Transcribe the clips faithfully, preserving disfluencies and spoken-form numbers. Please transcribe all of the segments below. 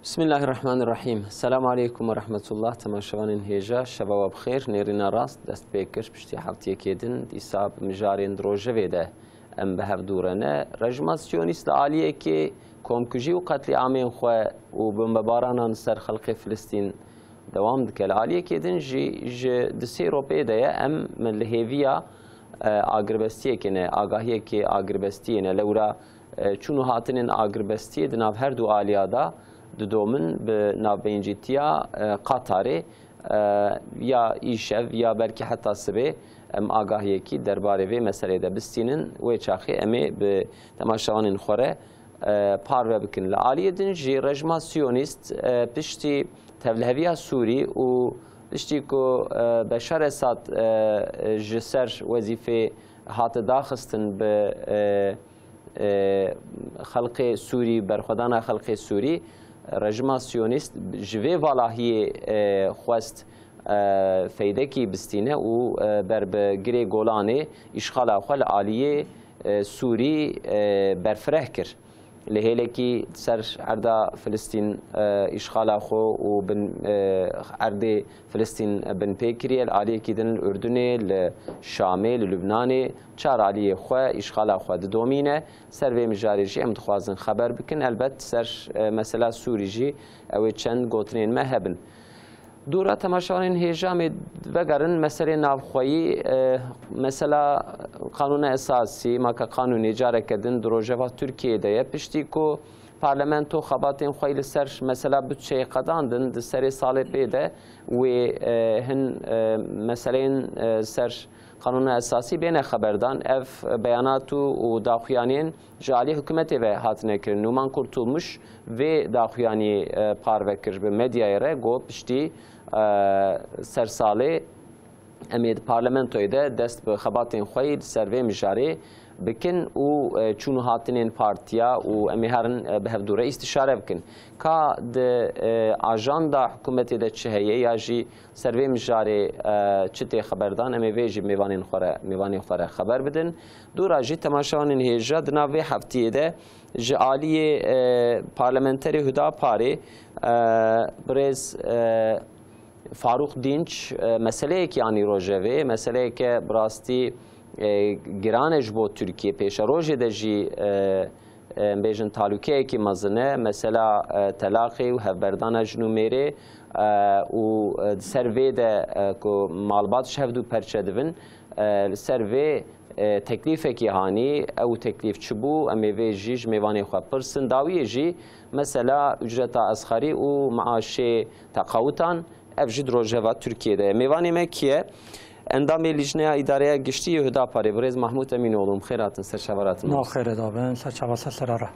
Bismillahirrahmanirrahîm. Selamu aleykum ve rahmetullah. Temaşevanên hêja, şeva we bi xêr. Nêrîna rast dest pê kir. Piştî heftiyekê din, dîsa bi mijarên di rojevê de em bi hev dû re ne. Rejima Siyonîst li aliyekê komkujî û qetlîamên xwe û bombebaranan li ser xelkê Filistîn dewam dike. Li aliyekê din jî ji di sê ropê de ye, em li hêviya, e, agirbestiyekê ne, agahiyekê agirbestiyê ne. Lewra, e, çûn û hatinên agirbestiyê di nav her du aliya de didomin bi navbeyncîtiya, e, Qatarê, e, ya îşev ya belkî heta sibê em agahiyekî derbarê vê meselê de bistînin. Wê çaxê em ê bi temaşevanên xwe re, e, parve bikin. Li aliyê din jî rejima Siyonîst, e, piştî tevliheviya Sûrî û piştî ku, e, Beşar Esad, e, ji ser wezîfê hate daxistin bi, e, e, xelkê Sûrî, berxwedana xelkê Sûrî, rejima Siyonîst ji vê valahiyê, e, xwest, e, feydekî bistîne û, e, ber bi girê Golanê îşxala xwe li aliyê, e, Sûrî, e, berfireh kir. Li hêlekî ser erda Filistîn, e, îşxala xwe û bin, e, erdê Filistîn binpê kiriye. Li aliyekî din li Urdunê, li Şamê, li Lubnanê çar aliyê xwe, îşxala xwe didomîne. Ser vê mijarê jî em dixwazin xeber bikin. Elbet ser, e, mesela Sûrî jî ew ê çend gotinên me hebin. Dûra temaşevanên hêja em ê vegerin meselê navxweyî, e, mesela Qanûna Esasî, maka qanûnê careke din di rojeva Tirkiyeyê de ye. Piştî ku parlamento xebatên xwe li ser mesela budçeyê qedandin, di serê salê pê de wê, e, hin, e, meseleyên, e, ser Qanûna Esasî bêne xeberdan. Ev beyanat û, û daxuyaniyên ji alî hikûmetê ve hatine kirin. Numan Kurtulmuş vê daxuyaniyê, e, parve kir bi medyayê re, got piştî, e, sersalê em ê di parlamentoyê de dest bi xebatên xwe yî li ser vê mijarê bikin û, e, çûn û hatinên partiya û em ê herin, e, bi hevdû re îstişare bikin. Ka di, e, ajanda hikûmetê de çi heye ya jî ser vê mijarê, e, çi tê xeberdan, em ê vê jî mêvanên xwe re, mêvanên xwe re xeber bidin. Dûra jî temaşevanên hêja di nav vê heftiyê de ji aliyê, e, parlamenterê Hudaparê, e, birêz, e, Farûq Dînç, e, meseleyekî anî rojevê, meseleyeke bi rastî, e, giran e ji bo Tirkiye. Pêşerojê de jî, e, e, em bêjin talûkeyekî mezin e. Mesela, e, telaqê û hevberdana jin û mêrê, e, û, e, di ser vê de, e, ku malbat ji hevdû perçe dibin, e, li ser vê, e, teklîfekî hanî, ew teklîf çi bû? Em ê vê jî ji mêvanê xwe pirsin. Dawiyê jî mesela ucreta esxerî û maaşê teqawutan, ev jî di rojeva Tirkiyê de ye. Mêvanê me kî ye? Endamê Lîjneya Îdareya Giştî yê Hudaparê, birêz Mahmût Emînoğlu, bi xêr hatin, ser çava hatin. Na xêrê da bin, ser çava ser sera re.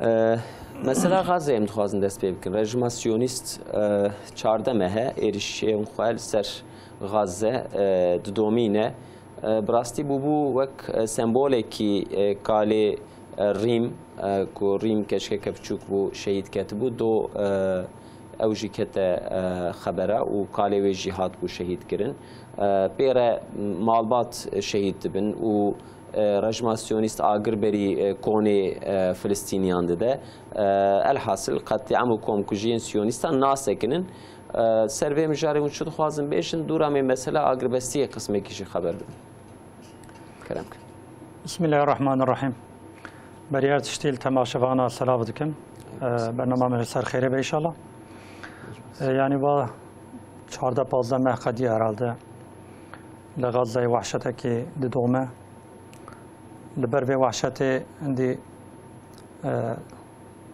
E, mesela Gazze em dixwazin dest pê bikin. Rejima Siyonîst, e, çardeh meh e êrişên xwe li ser Gazze, e, didomîne. E, bi rastî bûbû wek, e, sembolekî, e, kalê, e, Rîm, e, ku Rîm keçikeke biçûk bû, şehîd ketibû, do, e, ew jî kete, e, xebera û kalê wê jî hatbû şehîd kirin. E, pê re malbat şehîd dibin û, e, rejima siyonîst agir berî, e, konê, e, Filistîniyan dide. E, elhasil qetlîam û komkujiyên siyonîstan nasekinin. E, ser vê mijarê hûn çi dixwazin bêjin, dûra me mesela agirbestiyê qismekî jî xeber bidin. Kerem kir. Bismillahirrahmanirrahîm. Berî her tiştî li temaşevana selav dikim. E, bernama me li ser xêrê be înşallah. E, yanî va çardeh pazdeh meh qediya herhalde li Gazze'yê wehşetekî didome. Li ber vê wehşetê hindî, e,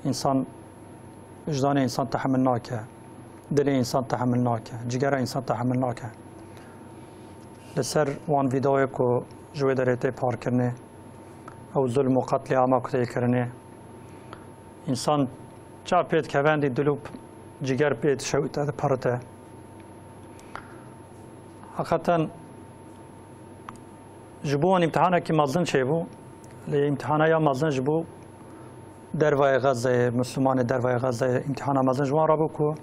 însan, wijdanê însan tehemil nake, dilê însan tehemil nake, cigera însan tehemil nake. Li ser wan vîdeoyê ku ji wê derê tê parkirinê, ew zulm û qetlîama ku tê kirinê, însan çav pê dikeve, hindî dil û ciger pê dişewite, diperite. Heqeten ji bo wan îmtihanekî mezin çêbû. Lê îmtihana ya mezin ji bo dervayê Xezzeyê, Mislimanê dervayê Xezzeyê, îmtihana mezin ji wan re bû ku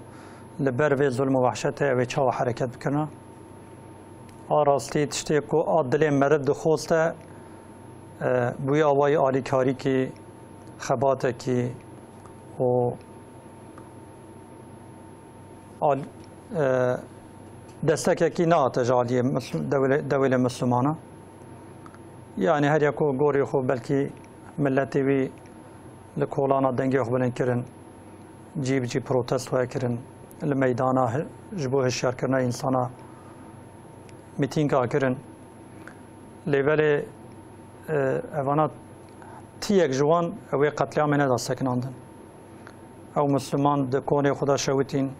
li ber vê zulm û wehşetê ew ê çawa hereket bikirina. A rastî tiştê ku a dilê meriv dixwest e, e, bûye awayî alîkarîkî, xebatekî û Al-, e, destekekî nehate ji aliyê Musl-, dewlê-, dewlê Mislimana. Yani her yeko gorî xwe belkî milletê wî li kolana dengê xwe bilind kirin, cî bi cî protestoya kirin, li meydana hi-, ji bo hişyarkirina însana mîtînga kirin. Lê belê, e, evana tiyek ji wan ew ê qetlîamê neda sekinandin. Ew Misliman di konê xwe de şewitîn,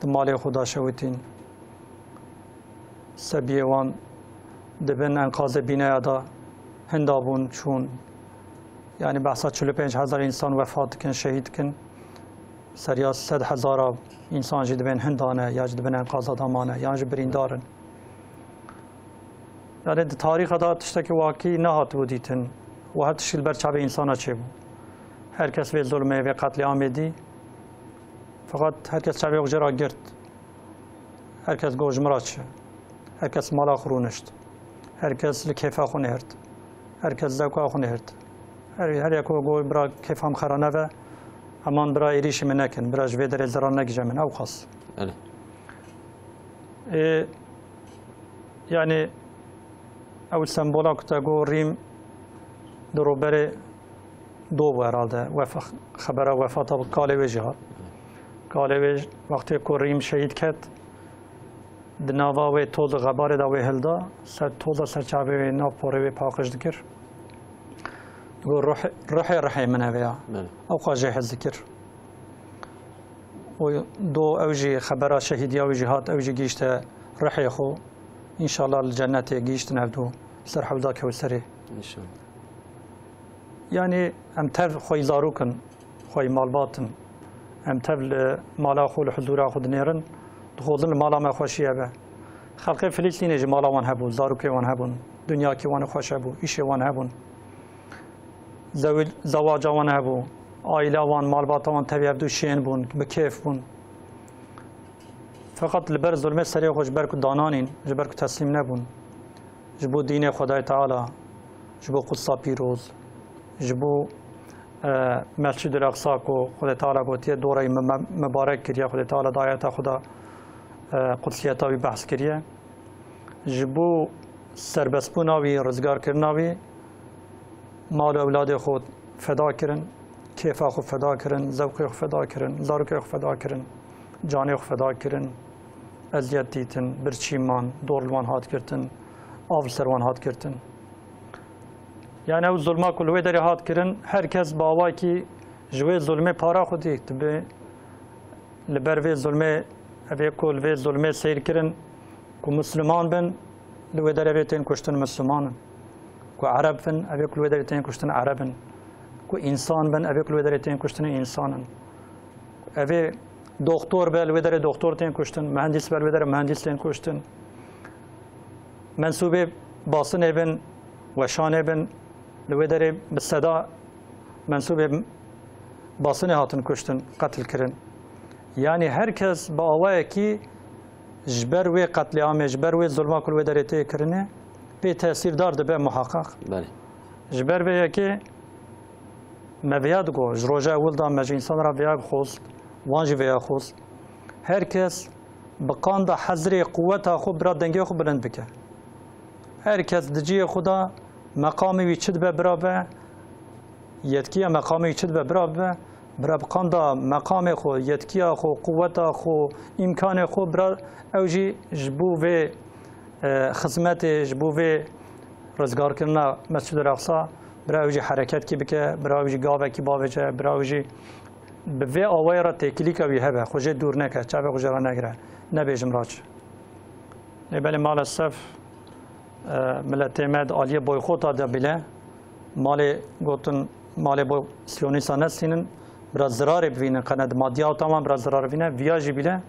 di malê xwe de şewitîn. Sebiyê wan di bin enqazê bîneya de hinda bûn, çûn. Yani behsa çil û pênc hezar însan wefat dikin, şehîd dikin. Seriya sed hezara însan jî dibên hinda ne, ya jî di bin enqaza de mane, yan jî birîndar in. Yani di tarîxa de tiştekî wakî nehatibû dîtin. Û her tişt li ber çavê însana çêbû. Her kes vê zulmê, vê qetlîamê dî. Feqet her kes çavê xwe jê re girt. Her kes got, "Ji min re çi?" Her kes mala xwe rûnişt. Her kes li kêfa xwe nêhirt. Her kes zewqa xwe nêhirt. Her, her yek got, "Bira, kêfa min xera nebe. Heman bira êrîşî min nekin. Bira ji vê derê zerar negije min." Ew qas. Belê. Ê, yani, ew sembola ku te got, Rîm di roberê do bû herhalde. Wefa-, xebera wefata bi kalê wê jî hat. Kalê wê j-, wextê ku Rîm şehîd ket, di nava wê toz û xebarê de wê hilda, ser toza ser çavê wê nav porê wê paqij dikir. Digot, "Ruhê, ruhê, ruhê min ev ya." Belê. Ew qas jê hez dikir. Û do ew jî xebera şehîdiya wî jî hat, ew jî gihîşte ruhê xwe. Înşallah li cennetê gihîştin hevdû ser hewda Kewserê. Înşallah. Yani em tev xweyî zarok in, xweyî malbat in. Em tev li mala xwe, li huzûra xwe dinêrin, dixwazin li mala me xweşî hebe. Xelkê Filîstînê jî mala wan hebû, zarokê wan hebûn, dinyakî wan xweş hebû, îşê wan hebûn. Zewi-, zewaca wan hebû, aîla wan, malbata wan tevî hevdû şên bûn, bi kêf bûn. Feqet li ber zulmê serê xwe, ji ber ku dananîn, ji ber ku teslîm nebûn, ji bo dînê Xwedayê Teala, ji bo Qudsa pîroz, ji bo, e, Mescid el Aqsa ku Xwedê Teala gotiye, dorayî mi-, me-, mibarek kiriye, Xwedê Teala di ayeta xwe de, e, qudsiyeta wî behs kiriye. Ji bo serbestbûna wî, rizgarkirina wî, mal û ewladê xwe feda kirin, kêfa xwe feda kirin, zewqê xwe feda kirin, zarokê xwe feda kirin, canê xwe feda kirin, eziyet dîtin, birçî man, dor li wan hat girtin, av li ser wan hat girtin. Yani ew zulma ku li wê derê hat kirin, her kes bi awakî ji wê zulmê para xwe dî, dibe li ber vê zulmê, ev ê ku li vê zulmê seyr kirin, ku Misliman bin, li wê derê vê tên kuştin Misliman in. Ku Ereb bin, ev ê ku li wê derê tên kuştin Ereb in. Ku însan bin, ev ê ku li wê derê tên kuştin însan in. Ev ê doxtor be, li wê derê doxtor tên kuştin, muhendîs be, li wê derê muhendîs tên kuştin. Mensûbê basinê bin, weşanê bin, li wê derê bi seda mensûbê basinê hatin kuştin, qetil kirin. Yani her kes bi awayekî ji ber wê qetlîamê, ji ber wê zulma ku li wê derê tê kirinê, pê tesîrdar dibe muheqeq. Belê. Ji ber vê yekê me vêya digot, ji roja ewil de me ji însan re vêya xwest, wan jî vêya xwest. Her kes bi qanda hezirê quweta xwe bira dengê xwe bilind bike. Her kes di cihê xwe de meqamê wî çi dibe bira be, yetkiya meqamê wî çi dibe bira bibe, bira bi qanda meqamê xwe, yetkiya xwe, quweta xwe, îmkanê xwe bira ew jî ji bo vê, e, xizmetê, ji bo vê rizgarkirina Mescid el Aqsa, bira ew jî hereketkî bike, bira ew jî gavekî bavêje, bira ew jî bi vê awayê re têkilîka wî hebe, xwe jê dûr neke, çavê xwe jê re negire, nebêjim raç. Lê belê maalesef, e, miletê me di aliyê boykota de bile malê gotin, malê bo siyonîsta nesînin, biraz zirarê bivînin, qene di madiyata wan biraz zirar bivîne, viya jî bile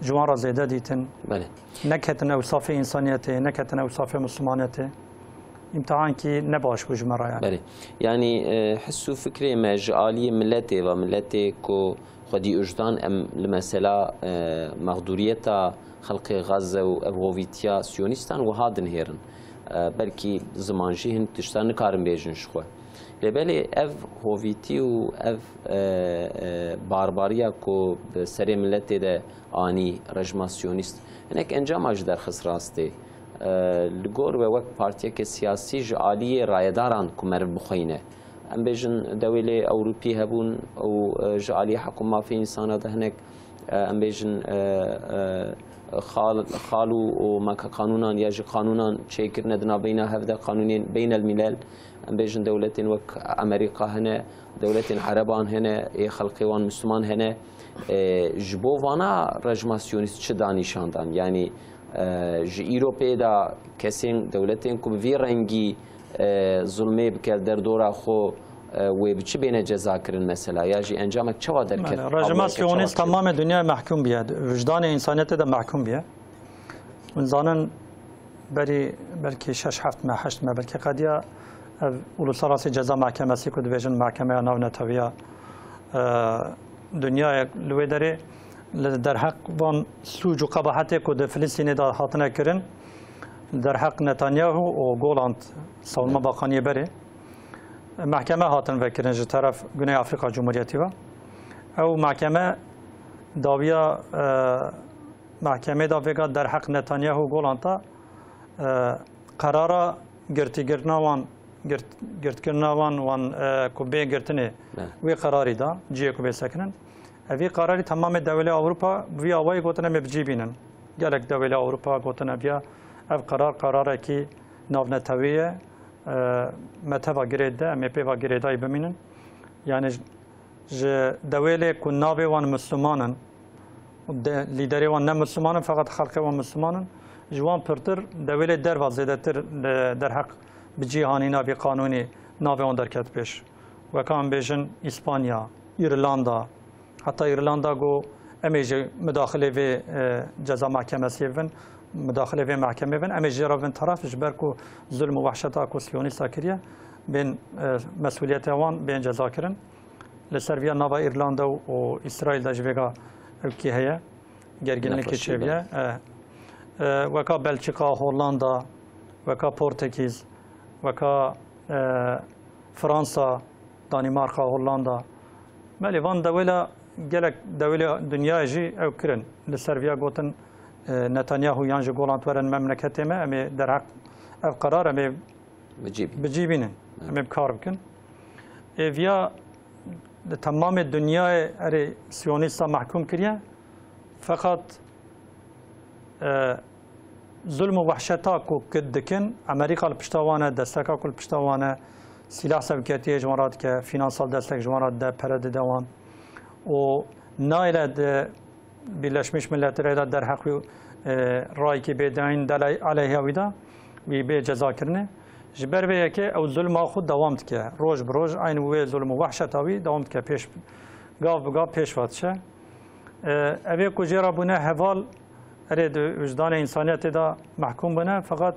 ji wan re zêde dîtin. Belê. Neketin ew safê însaniyetê, neketin ew safê mislimaniyetê. Îmtihankî ne baş bû ji me re yani. Belê. Yani, e, his û fikrê me ji aliyê miletê ve, miletê ku xwedî ujdan em li mesela, e, mexdûriyeta xelkê Xezze û ev hovîtiya siyonîstan wiha dinihêrin. E, belkî ziman jî hin tişta nikarin bêjin ji xwe. Lê belê ev hovîtî û ev, e, e, barbariya ku bi serê miletê de anî rejima siyonîst, hinek encama jî derxist rastê. E, li gor we wek partiyeke siyasî ji aliyê rayedaran ku meriv bixweyne. Em bêjin dewêlê Ewropî hebûn û, e, ji aliyê heqû mafê însana de hinek, e, em bêjin, e, e, xal, xal û, û meke qanûnan ya jî qanûnan çêkirine di navbeyna hevdeh qanûnên beynelmîlel. Em bêjin dewletên wek Amerîka hene, dewletên Ereban hene, ê xelkê wan Misliman hene. E, ji bo vana rejima siyonîst çi da nîşan dan? Yanî, e, ji îro pê de kesên, dewletên ku bi vî rengî, e, zulmê bike li derdora xwe, e, wê bi çi bêne cezakirin mesela? Ya jî encamek çawa derket? Bele, rejima siyonîst temamê dinyayê mehkûm bûye. Wijdanê însaniyetê de mehkûm bûye. Hûn zanin, berî belkî şeş heft me, heşt me belkî qediya ev Uluslararası Ceza Mahkemesi ku dibêjin Mahkemeya Navnetewiya, e, dinyayê li wê derê li derheq van sûc û qebahetê ku di Filistînê de hatine kirin, derheq Netanyahu û Golant Savunma Bakaniyê berê, mehkeme hatin vekirin ji teref Güney Afrika Cumhuriyeti ve. Ew mehkeme dawiya, e, Mahkemê da vêga derheq Netanyahu Golanta, e, qerara girtîgirtina wan, girt-, girtkirina wan, wan, e, ku bê girtinê Ne. wê qerarî da, cihê ku bê sekinin. Evî qerarî temamê dewlê Ewropa bi vî awayî gotin em ê bi cî bînin. Gelek dewlê Ewropa gotin ev ya, ev qerar qerarekî navnetewî ye. E, me teva girêd de, em ê pê va girêdayî bimînin. Yani Ji dewêlê ku navê wan Misliman in, de, lîderê wan ne Misliman in, feqet xelkê wan Misliman in, ji wan pirtir dewêlê derva zêdetir li derheq bi cîhanîna vî qanûnî navê wan derket pêş. Weka em bêjin Îspanya, Îrlanda, heta Îrlanda got em ê ji midaxilê vê, e, ceza mahkemesiyê bibin, midaxilê vê mahkemê bin, em ê jê re bin teref, ji ber ku zulm û wehşeta ku siyonîsta kiriye, bên, e, mesûliyeta wan bên ceza kirin. Li ser viya nava Îrlanda û, û Îsraîl de ji vêga ewkî heye. Gerginlikê Nexweşî, çêbûye. belê. E, e, weka Belçika, Hollanda, weka Portekîz, weka, e, Fransa, Danîmarka, Hollanda. Belê van dewêla gelek dewêlê dinyayê jî ew kirin. Li ser viya gotin, e, Netanyahu yan ji Golan werin memleketê me, em ê derheq ev qerar em ê Bi cî bî. bi cî bînin. Evet. Em ê bi kar bikin. Ê viya di temamê dinyayê erê siyonîsta mehkûm kiriye. Feqet, e, zulm û wehşeta ku kid dikin, Amerîka li pişta wan e, desteka ku li pişta wan e, sîlah sevkiyetiyê ji wan re dike, fînansal destek ji wan re dide, pere dide wan. Û nayêle di Birleşmiş Milletlerê de derheq wî, e, rayekî bê dayîn delay-, aleyhiya wî de, wî bê cezakirinê. Ji ber vê yekê ew zulma xwe dewam dike. Roj bi roj eyn wê zulm û wehşeta wî dewam dike. Pêş, gav bi gav pêş ve diçe. E, evê ku jê re bûne heval, erê di wijdanê însaniyetê de mehkûm bûne, feqet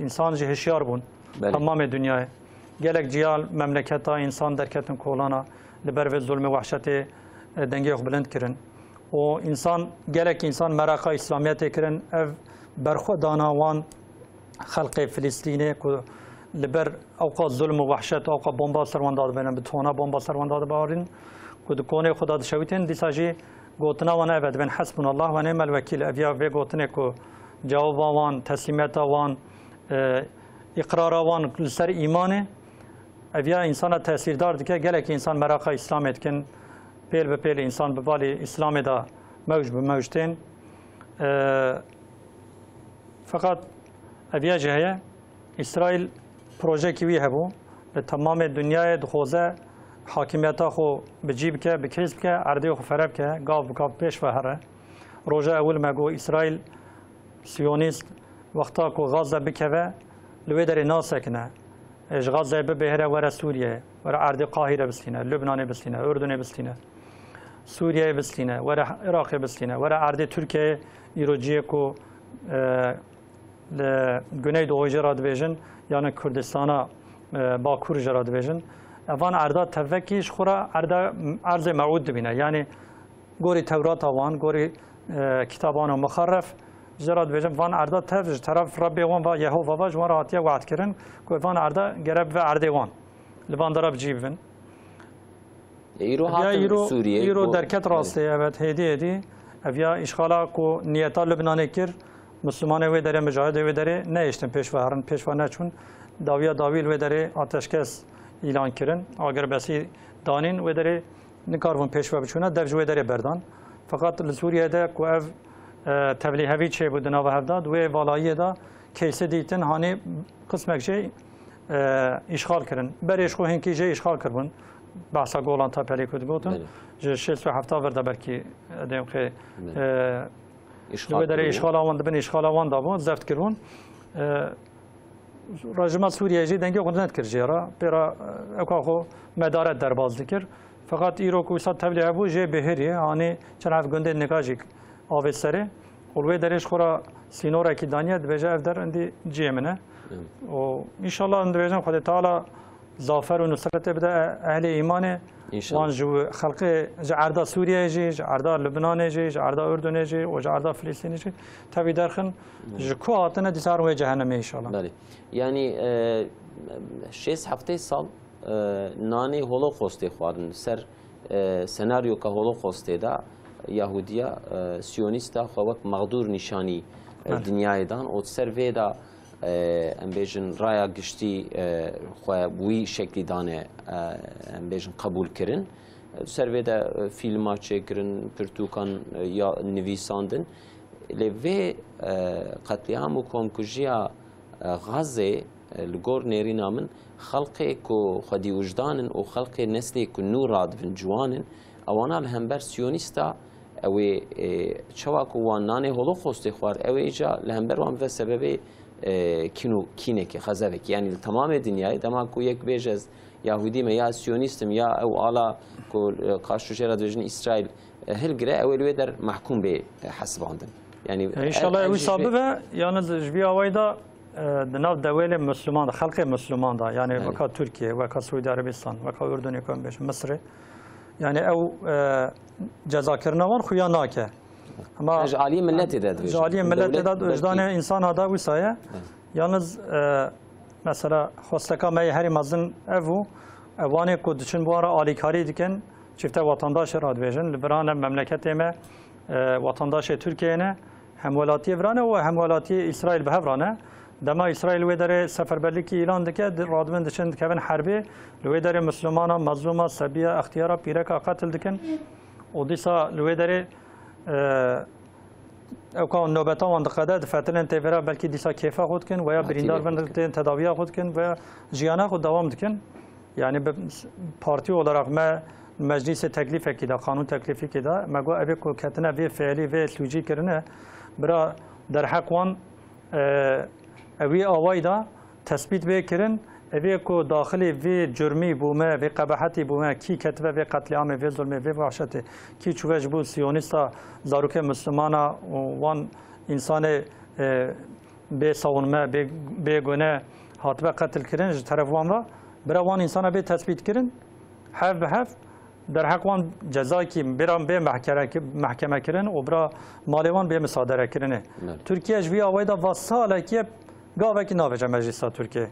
însan jî hişyar bûn. Belê. Temamê dinyayê. Gelek ciya memleketa însan derketin kolana, li ber vê zulmê wehşetê, e, dengê xwe bilind kirin. Û însan, gelek însan meraqa Îslamiyetê kirin, ev berxwedana wan xelqê Filistînê ku li ber ewqa zulm û wehşet, ewqa bomba ser wan dadibêne, bi tona bomba ser wan dadibarin, ku di konê xwe de dişewitên, dîsa jî gotina wan ev e, dibên Hesbunallah ve ni'mel wekîl. Ev ya vê gotinê ku cewaba wan, teslîmiyeta wan, e, îqrara wan li ser îmanê, ev ya însana tesîrdar dike. Gelek însan meraqa Îslamê dikin. Pêl bi pêl însan bi balê Îslamê de mewc bi mewc tên. E, feqet ev ya jî heye. Îsraîl projeyekî wî hebû. Li temamê dinyayê dixwaze hakimiyeta xwe bi cî bike, bi kês bike, erdê xwe fere bike, gav bi gav pêş ve here. Roja ewil me got Îsraîl Siyonîst wexta ku Gaza bikeve, li wê derê nasekine. E, ji Gazayê bibêhire were Sûriyeyê, were erdê Qahîre bistîne, Lubnanê bistîne, Urdunê bistîne, Sûriyeyê bistîne, were Iraqê bistîne, were erdê Tirkiyeyê, îro cihê ku, e, li Güneydoğu jê re dibêjin, yani Kurdistana, e, Bakur jê re dibêjin. Evan erda tevekî ji xwe re erda, erzê meûd dibîne. Yani gorî Tewrata wan, gorî, e, kitaban û muxerref, ji ra dibêjin, van erda tev ji teref Rebbê wan va Yehova va ji wan re hatiye we'd kirin, ku van erda gere bive erdê wan. li van dera bi cî bibin. E, îro Ev ya hatin îro, Sûriyê, îro ku derket rastê, evet, hêdî hêdî. Ev ya îşxala ku niyeta Lubnanê kir, Mislimanê wê derê, micahidê wê derê nehiştin pêş ve herin, pêş ve neçûn. Dawiya dawî li wê derê ateşkes îlan kirin, agirbestî danîn, wê derê nikaribûn pêş ve biçûne, dev ji wê derê berdan. Feqet li Sûriyê de ku ev, e, tevlîhevî çêbû di nava hev de, di wê valayiyê de keysê dîtin, hanê qismek jê, e, îşxal kirin. Berê ji xwe hinkî jê îşxal kiribûn. Behsa Golan Tepelê ku digotin, Belê. ji şêst û hefta vir de belkî, e, dêm xê, Belê. e, Îşxal li wê derê kiribû. îşxala wan dibin, îşxala wan dabû, zeft kiribûn. E, Rejîma Sûriyeyê jî dengê xwe nedikir jê re. Pê re, e, ewka xwe medaret derbas dikir. Feqet îro ku wisa tevlî hebû jê bihêrî, hanî çend ev gundê nika jî avê serê. Û li wê derê ji xwe re sînorekî daniye, dibêje ev der endî cihê min e. Hı. Û înşallah em dibêjin Xwedê Teala zafer û nusretê bide e-, ehlê îmanê. Înşallah. Wan ji xelkê, ji erda Sûriyeyê jî, ji erda Lubnanê jî, ji erda Urdunê jî û ji erda Filistînê jî tevî derxin. Hı. Ji ku hatine dîsa herin wê cehennemê înşallah. Belê. Yanî, e, şêst heftê sal, e, nanê Holokostê xwarin. Ser, e, senaryoka Holokostê de Yahudiya, e, Siyonîsta xwe wek mexdûr nîşanî, e, Evet. dinyayê dan. Û ser vê de, e, em bêjin raya giştî, e, xwe wî şeklî dane, e, em bêjin qebûl kirin. Ser vê de, e, fîlma çêkirin, pirtûkan, e, ya nivîsandin. Lê vê, e, qetlîam û komkujiya, e, Xazê, e, li gor nêrîna min, xelkê ku xwedî wijdan in û xelkê neslê ku nû radibin ciwan in, ewana li hember Siyonîsta ew ê, e, çawa ku wan nanê Holokostê xwar, ew ê îca li hember wan bibe sebebê, e, kîn û kînekê, xezevekê. Yanî li temamê dinyayê, dema ku yek bêje ez Yahudî me, ya Siyonîst im, ya ew ala ku, e, karşû jê re dibêjin Îsraîl, e, hilgire, ew ê li wê der mehkûm bê, e, hesibandin. Yanî, E, înşallah ev, ev wisa jî bibe, yalnız ji vî awayî de, e, di nav dewêlê Misliman de, xelkê Misliman de, yanî Belê. weka Tirkiye, weka Suudi Arabistan, weka Urdunê, ku em bêjin Misirê, yanî ew, e, cezakirina wan xuya nake. Ama Ji aliyê milletê de dibêjin. Ji aliyê milletê de, Dewlet belkî wijdanê însana de wisa ye. Belê. Yalnız, e, mesela, xwesteka me yê herî mezin ev bû, e, wanê ku diçin bi wan re alîkarî dikin, çifte vatandaşê re dibêjin, li virane memleketê me, e, vatandaşê Tirkiyeyê ne, hemwelatiyê virane û hemwelatiyê Îsraîl bi hev re ne. Dema Îsraîl wê derê seferberlikî îlan dike, di-, radibin diçin dikevin herbê, li wê derê Mislimana, mezlûma, sebiya, extiyara, pîreka qetil dikin û dîsa li wê derê, e, ewka nobeta wan diqede, difetilin têvera, belkî dîsa kêfa xwe dikin, veya Ya birîndar tîvê bin xwe dikin. tên tedawiya xwe dikin, veya jiyana xwe dewam dikin. Yani bi partî olarak me meclîsê teklîfekî de, qanûn teklîfekî de, me got, ebê ku ketine vê fiilî, vê sûcî kirine, bira derheq wan, e, ewî awayî de tespît bê kirin, evê ku daxilê vê curmî bûme, vê qebehetî bûme, kî ketibe vê qetlîamê, vê zulmê, vê wahşetê, kî çûve ji bo siyonîsta zarokê Mislimana û wan însanê, e, bê sawunme, bê, bê gune hatibe qetil kirin ji teref wan ve, bira wan însana bê tespît kirin, hev bi hev derheq wan cezayekî bira bê mehkere-, mehkeme kirin û bira malê wan bê misadere kirinê. Evet. Tirkiye ji vî awayî de va salekî gavekî navêje Meclîsa Tirkiye.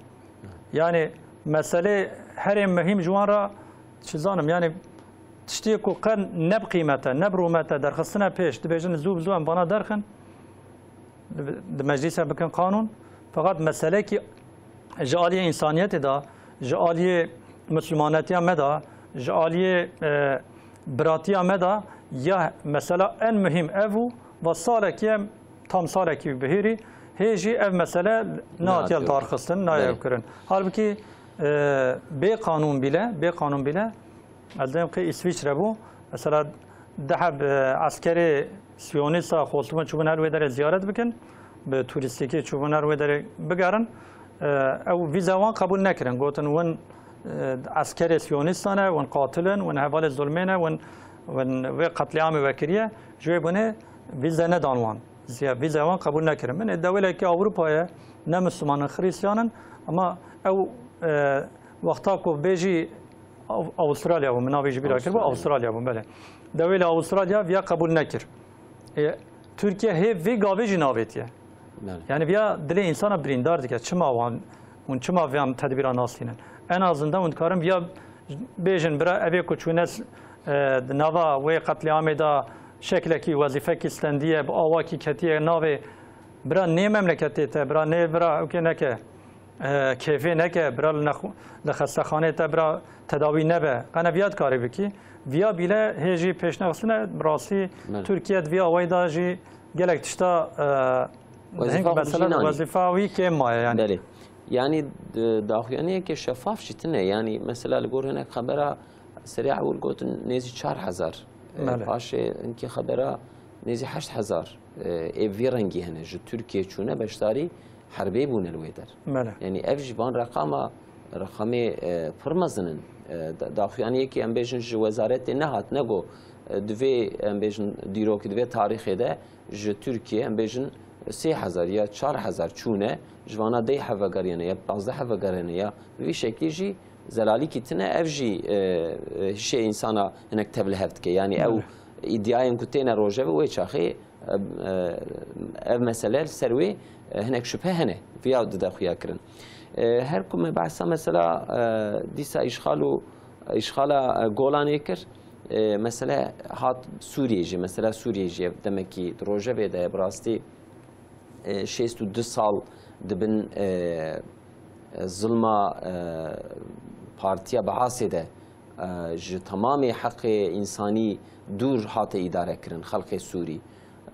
Yani meselê herê muhîm ji wan re çi zanim, yani tiştê ku qe ne bi qîmet e, ne bi rûmet e, derxistine pêş, dibêjin zû bi zû em vana derxin, di, di meclîse bikin qanûn. Feqet meselekî ji aliyê însaniyetê de, ji aliyê mislimanetiya me de, ji aliyê, e, biratiya me de ya mesela en muhîm ev û va salekî em tam salekî bihêrî, hê jî ev mesele nehatiye Nehatiye. darxistin, nayê Belê. ev kirin. Halbukî, e, bê qanûn bîle, bê qanûn bîle, ez dêm qê Îsvîçre bû. Mesela, di heb, e, eskerê siyonîsta xwestibûn çûbûn her wê derê ziyaret bikin, bi turîstîkî çûbûn her wê derê bigerin. E, ew vîza wan qebûl nekirin. Gotin, win, e, eskerê siyonîsta ne, win qatil in, win hevalê zulmê ne, win, win vê qetlîamê wekiriye. Ji wê bûnê vîze nedan wan. Ziya-, vîza wan qebûl nekirin. Min ê dewlekî Ewropa ye, ne Misliman in, Xristiyan in, ama ew, e, wexta ku bêjî Aw-, Awustralya bû, min navê ji bîra kir, bû Awustralya. Awustralya bû, belê. Dewê li Awustralya viya qebûl nekir. E, Tirkiye hê vê gavê jî navêtiye. Belê. Yani viya dilê însana birîndar dike. Çima wan, hûn çima van tedbîra nastînin? En azından hûn dikarin viya bêjin, bira, evê ku çûne s-, e, di nava wê qetlîamê de şeklekî, wezîfekî stendiye, bi awakî ketiye navê, bira, nê memleketê te, bira, nê, bira, ewkê neke, e, kêfê neke, bira, li nexu-, li xestexanê te, bira, tedawî nebe. Qene viya dikarî bikî. Viya bîle hê jî pêşnexistine, bi rastî Belê. Tirkiye di vî awayî de jî gelek tişta, e, Wezîfa hing xwe mesela jî nanî. Wezîfa wî kêm maye yani. Belê. Yani, d-, daxuyaniyeke şefaf jî tune. Yani, mesela li gor hinek xebera serê ewil gotin nêzî çar hezar. E, Belê. Paşê hinkî xebera nêzî heşt hezar. E, ê vî rengî hene ji Tirkiye çûne beşdarî herbê bûne li wê der. Belê. Yani, ev jî van reqama, reqamê, e, pir mezin in. E, da-, daxuyaniyekî em bêjin ji wezaretê nehat, nego, e, di vê, em bêjin, dîrokî, di vê tarîxê de ji Tirkiye, em bêjin, sê hezar ya çar hezar çûne, ji vana dey hev vegeriyene ya pazdeh hev vegeriyene ya bi vî şeklî jî zelalîkî tine, ev jî, e, e, hişê însana hinek tevlihev dike. Yani ew Belê. Îdiayên ku têne rojevê wê çaxê, e, e, ev mesele li ser wê, e, hinek şüphe hene. Viya dide xuya kirin. E, her ku me behsa mesela, e, dîsa îşxal û, îşxala, e, Golanê kir. E, mesele hat Sûriyê jî, mesela Sûriyê jî demekî di rojevê de ye, bi rastî, e, şêst û du sal di bin, e, e, zilma, e, Partiya Baasê de, e, ji temamê heqê însanî dûr hate îdare kirin xelkê Sûrî.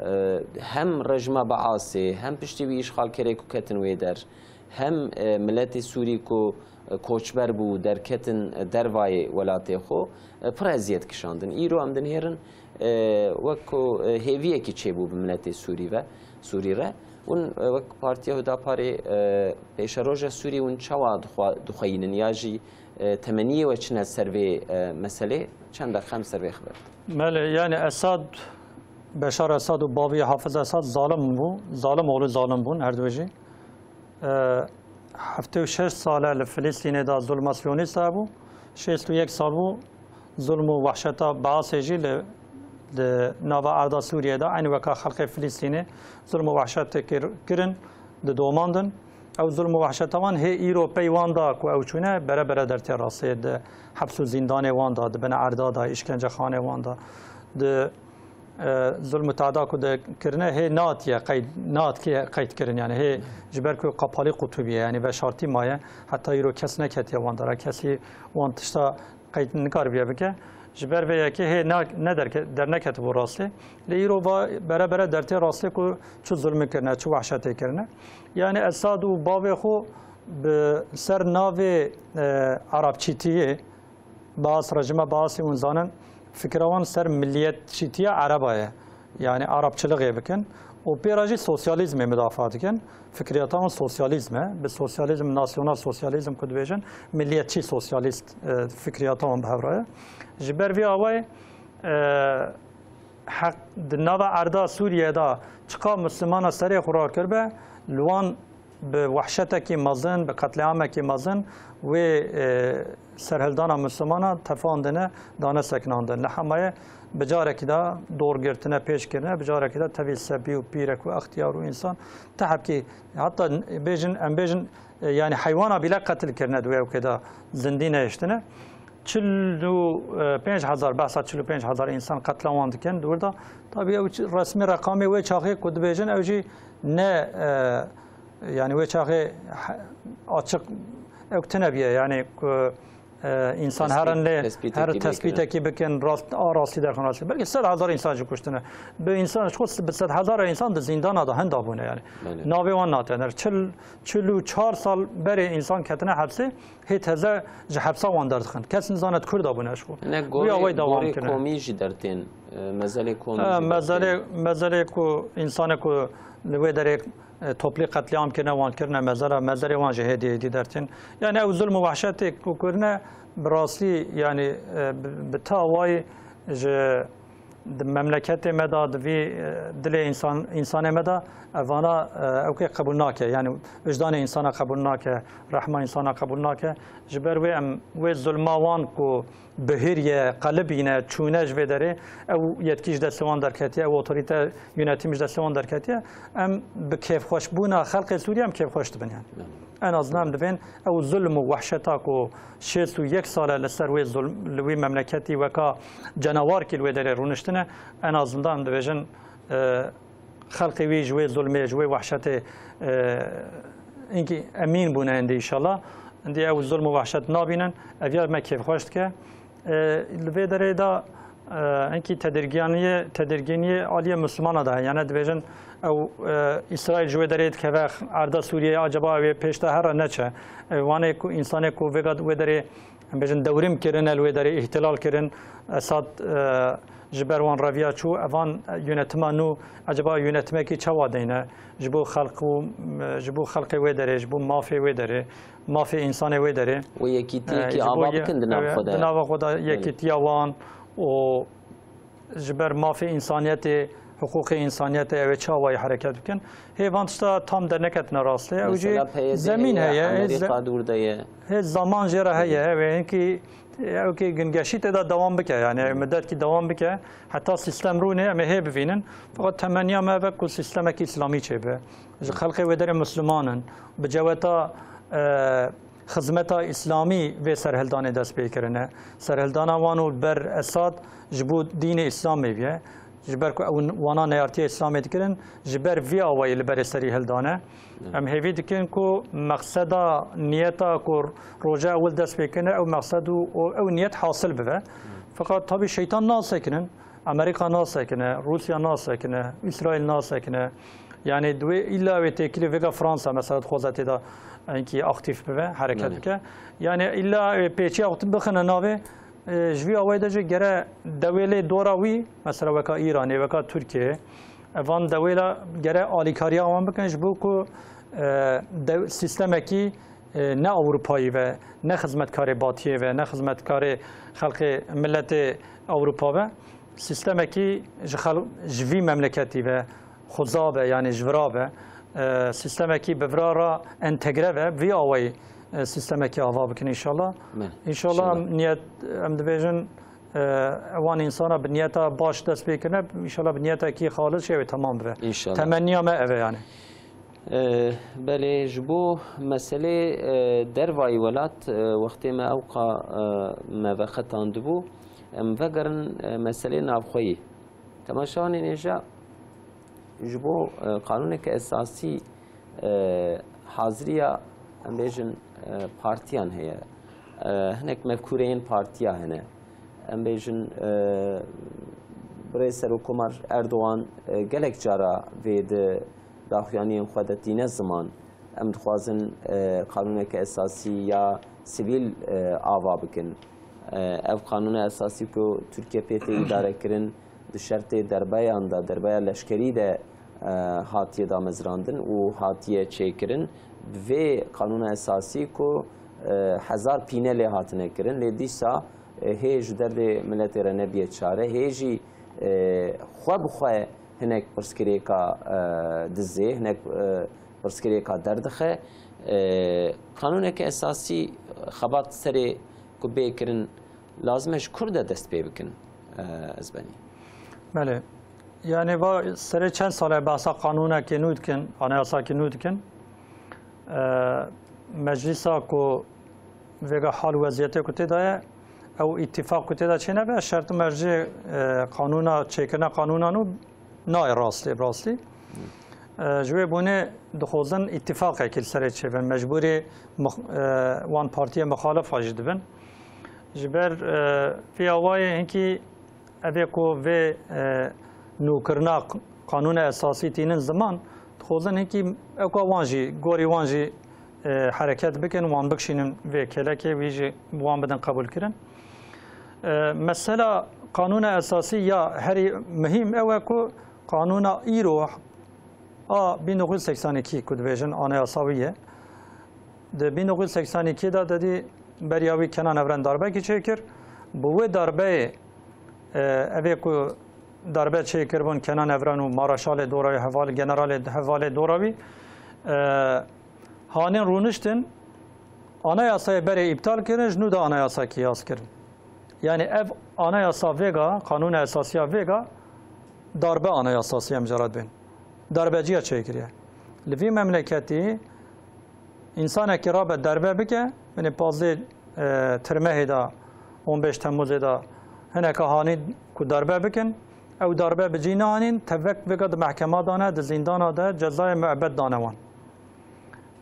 E, hem rejima Baasê, hem piştî wî îşxalkerê ku ketin wê der, hem, e, miletê Sûrî ku koçber bû, derketin dervayê welatê xwe, pir eziyet kişandin. Îro em dinihêrin, e, wek ku, e, hêviyekî çêbû bi miletê Sûrî ve, Sûrî re. Hûn, e, wek Partiya Hudaparê, e, pêşeroja Sûrî hûn çawa dixwa-, dixweyînin ya jî, e, temeniyê we çi ne ser vê, e, meselê? Çend deqe em ser vê xeber bidin. Belê, yani Esad, Beşar Esad û bavî Hafiz Esad zalim bû, zalim oğlu zalim bûn her du jî. E, heftê û şeş sal e li Filistînê de zulma Siyonîst hebû. Şêst û yek sal bû zulm û wehşeta Baasê jî li, li nava erda Sûriyê de, eynî weka xelkê Filistînê zulm û wehşetê kir-, kirin, didomandin. Ew zulm û wehşeta wan hê îro pey wan da ku ew çûne bere bere dertê rastê di heps û zîndanê wan da, di bin erda da, îşkencexanê wan da, di e, zulm û tada ku de kirine hê natiye qeyd, natiye qeyd kirin, yani hê ji ber ku qapalî qutûbiye, yani veşartî maye, heta îro kes neketiye wan dara, kesî wan tişta qeyd nikaribiye bike. Ji ber vê yekê hê na-, ne derke-, derneketibû rastê. Lê îro va bere bere dertê rastê ku çi zulmî kirine, çi wehşetê kirine. Yani Esad û bavê xwe bi ser navê, e, Arapçîtiyê, Baas, rejîma Baasî hûn zanin, fikra wan ser milliyetçîtiya Ereba ye. Yani Arapçiliğê bikin. Û pê re jî sosyalîzmê midafaa dikin. Fikriyata wan sosyalîzm e. Bi sosyalîzm, nasyonal sosyalîzm ku dibêjin, milliyetçî sosyalîst, e, fikriyata wan bi hev re ye. Ji ber vî awayê, e, heq di nava erda Sûriyê de çiqa Mislimana serê xwe rakiribe, li wan bi wehşetekî mezin, bi qetlîamekî mezin wê, e, serhildana Mislimana tefandine, dane sekinandin. Li hemaya bi carekî de dor girtine, pêş kirine, bi carekî de tevî sebî û pîrek û extiyar û însan ti hebkî, heta bêjin, em bêjin, e, yani heywana bîle qetil kirine di wê ewkê de zindî nehiştine. Çil û pênc hezar, behsa çil û pênc hezar însan qetla wan dikin di wir de. Tabî ew çi-, resmî reqamê wê çaxê ku dibêjin ew jî ne, e, yani wê çaxê he-, açiq ew tine biye, yani ku, e, însan Tespît-, herin lê tespîtekî her lê kirin. Tespîtekî bikin, rast, a rastî derxin rastî. Belkî sed hezar însan jî kuştine. Bi însan, ji xwe bi sed hezar însan di zîndana de hinda bûne yani. Belê. Navê wan natêne. Çil, çil û çar sal berê însan ketine hepsê. Hê teze ji hepsa wan derdixin. Kes nizane di kur de bûne ji xwe. Ne Wî gorê, awayî dewam gorê kirine. Komî jî dertên, e, mezelê komî Ha, jî mezelê, dertên. Mezelê ku însanê ku li wê derê, e, toplî qetlîam kirine, wan kirine mezela, mezelê wan jî hêdî hêdî dertên. Yani ew zulm û wehşetê ku kirine bi rastî yani, e, bi, bi tawayî ji Di memleketê me de, di vî, e, dilê însan, însanê me de, evana, e, ewkê qebûl nake. Yani wijdanê însana qebûl nake, rehma însana qebûl nake. Ji ber wê em wê zulma wan ku bihîriye, qelibîne, çûne ji vê derê, ew yetkî ji destê wan derketiye, ew otorîte, yönetim ji destê wan derketiye. Em bi kêfxweşbûna xelkê Sûriye em kêfxweş dibin yani. En azından em divên ew zulm û wehşeta ku şêst û yek sal e li ser wê zulm, li wî memleketî weka cenawarkî li wê derê rûniştine, en azından em dibêjin, e, xelkê wî ji wê zulmê, ji wê wehşetê, e, hinkî emîn bûne hindî înşallah. Hindî ew zulm û wehşet nabînin, ev ya me kêfxweş dike. E, li vê derê de, e, hinkî tedirgîniyê, tedirgîniyê aliyê Mislimana de heye. Yani dibêjin ew, e, Îsraîl ji wê derê dikeve erda Sûriyeyê, acaba ew ê pêş de here neçe? E, wanê ku, însanê ku vêga wê derê, em bêjin, dewrîm kirine, li wê derê îhtilal kirin, Esad, e, ji ber wan reviya çû, evan, e, yönetima nû, acaba yönetimekî çawa deyne? Ji bo xelq û, e, ji bo xelqê wê derê, ji bo mafê wê derê, mafê însanê wê derê. Wê yekîtiyekî E, ji bo ava ye-, bikin di nav e, xwe de. Di nava xwe de Belê. Yekîtiya wan û ji ber mafê însaniyetê, hiqûqê însaniyetê ew ê çi awayî hereket bikin. Hê van tişta tam derneketine rastê. Ew jî Mesela P Y D zemîn ye, heye, hê ze-, Amerîka dûr de ye. Hê zaman jê re heye, Belê. Ew ê hinkî, ew kê gingeşî tê de dewam bike, yani Belê. Midetkî dewam bike. Heta sîstem rûnê em ê hê bivînin. Fakat temenniya me ev e ku sîstemekî îslamî çêbe. Ji xelkê wê derê Misliman in. Bi ceweta, e, xizmeta îslamî vê serhildanê dest pê kirine. Serhildana wan û ber Esad ji bo dînê Îslamê bûye. Ji ber ku ew wana neyartiya Îslamê dikirin, ji ber vî awayî li berê serî hildane. Evet. Em hêvî dikin ku meqseda, niyeta ku roja ewil dest pê kirine, ew meqsed û, û ew niyet hasil bibe. Evet. Fakat tabî şeytan nasekinin. Amerîka nasekine, Rûsya nasekine, Îsraîl nasekine. Yani, di wê îlla wê têkilî vêga Fransa, mesela, dixwaze tê de enkî aktîf bibe, hereket Belê. Bike. Yani, îlla wê pêçiya xwe bixine navê, e, ji vî awayî de jî gere dewêlê dora wî, mesela, weka Îranê, weka Tirkiyeyê, evan dewêla gere alîkariya wan bikin, ji bo ku, e, dew-, sîstemekî e, ne Ewropayî ve, ne xizmetkarê Batiyê ve, ne xizmetkarê xelkê miletê Ewropa ve, sîstemekî ji xel-, ji vî memleketî ve xuza be, yani ji vira be, e, sîstemekî bi vira re entegre ve, vî awayî, e, sîstemekî ava bikin înşallah. Me, Înşallah înşallah. Em niyet, em dibêjin, e, wan însana bi niyeta baş dest pê kirine, înşallah bi niyetekî xalis jê wê temam bibe. Înşallah. Temenniya me ev e yani. E, belê, ji bo meselê, e, dervayî welat, e, wextê me ewqa, e, me vexetandibû, em vegerin, e, meselê navxweyî. Temaşevanên hêja, ji bo, e, qanûneke esasî, e, haziriya, em bêjin, e, partiyan heye. E, hinek mefkûreyên partiya hene. Em bêjin, e, birêz Serokkomar Erdogan, e, gelek cara vê di daxuyaniyên xwe de tîne ziman. Em dixwazin, e, qanûneke esasî ya sivîl, e, ava bikin. E, ev qanûna esasî ku Tirkiye pê tê îdarekirin, di şertê derbeyan de, derbeya leşkerî de, e, hatiye damezrandin û hatiye çêkirin. Bi vê qanûna esasî ku, e, hezar pîne lê hatine kirin, lê dîsa, e, hê ji derdê miletê re nebiye çare, hê jî, e, xwe bi xwe hinek pirsgirêka, e, dizê, hinek, e, pirsgirêka derdixe. E, qanûneke esasî xebat serê ku bê kirin, lazim e ji kur de dest pê bikin, e, ez benî. Belê. Yani va serê çend sal e behsa qanûnekê nû dikin, anayasakî nû dikin. E, meclisa ku vêga hal û weziyetê ku tê de ye, ew îtîfaq ku tê de çênebe, şert û mercê, e, qanûna çêkirina qanûna nû nayê rastî, rastî. E, ji wê bûnê dixwazin îtîfaqekî li serê çêbin. Mecbûrî mix-, e, wan partiyê mixalifa jî dibin. Ji ber, e, vê awayê hinkî ev ê ku vê, e, nûkirina q-, qanûna esasî tînin ziman, dixwazin hinkî ewka wan jî, gorî wan jî, e, hereket bikin, wan bikişînin vê kêlekê, wî jî bi wan bidin qebûlkirin. E, mesela qanûna esasî ya herî muhîm ew e ku qanûna îro a bin dokuz yüz seksen iki ku dibêjin anayasa wî ye. Di bin dokuz yüz seksen iki de dedî beriya wî Kenan Evren darbekî çêkir. Bi wê darbeyê, e, evê ku darbe çêkiribûn Kenan Evren û Maraşalê Dorawî, heval, generalê, hevalê Dorawî, e, hanên rûniştin, anayasayê berê îptal kirin, ji nû de anayasakî yaz kirin. Yani ev anayasa vêga, qanûna esasiya vêga, darbe anayasası ye, em jê re dibên. Darbeciya çêkiriye. Li vî memleketî Însanekî rabe derbe bike, binê pazdeh, e, Tirmehê de, on beş Temmuzê de hineke hanî ku derbe bikin, ew derbe bi cî nehanîn, tevek vêga di mehkema dane, di zîndana de cezayê muebed dane wan.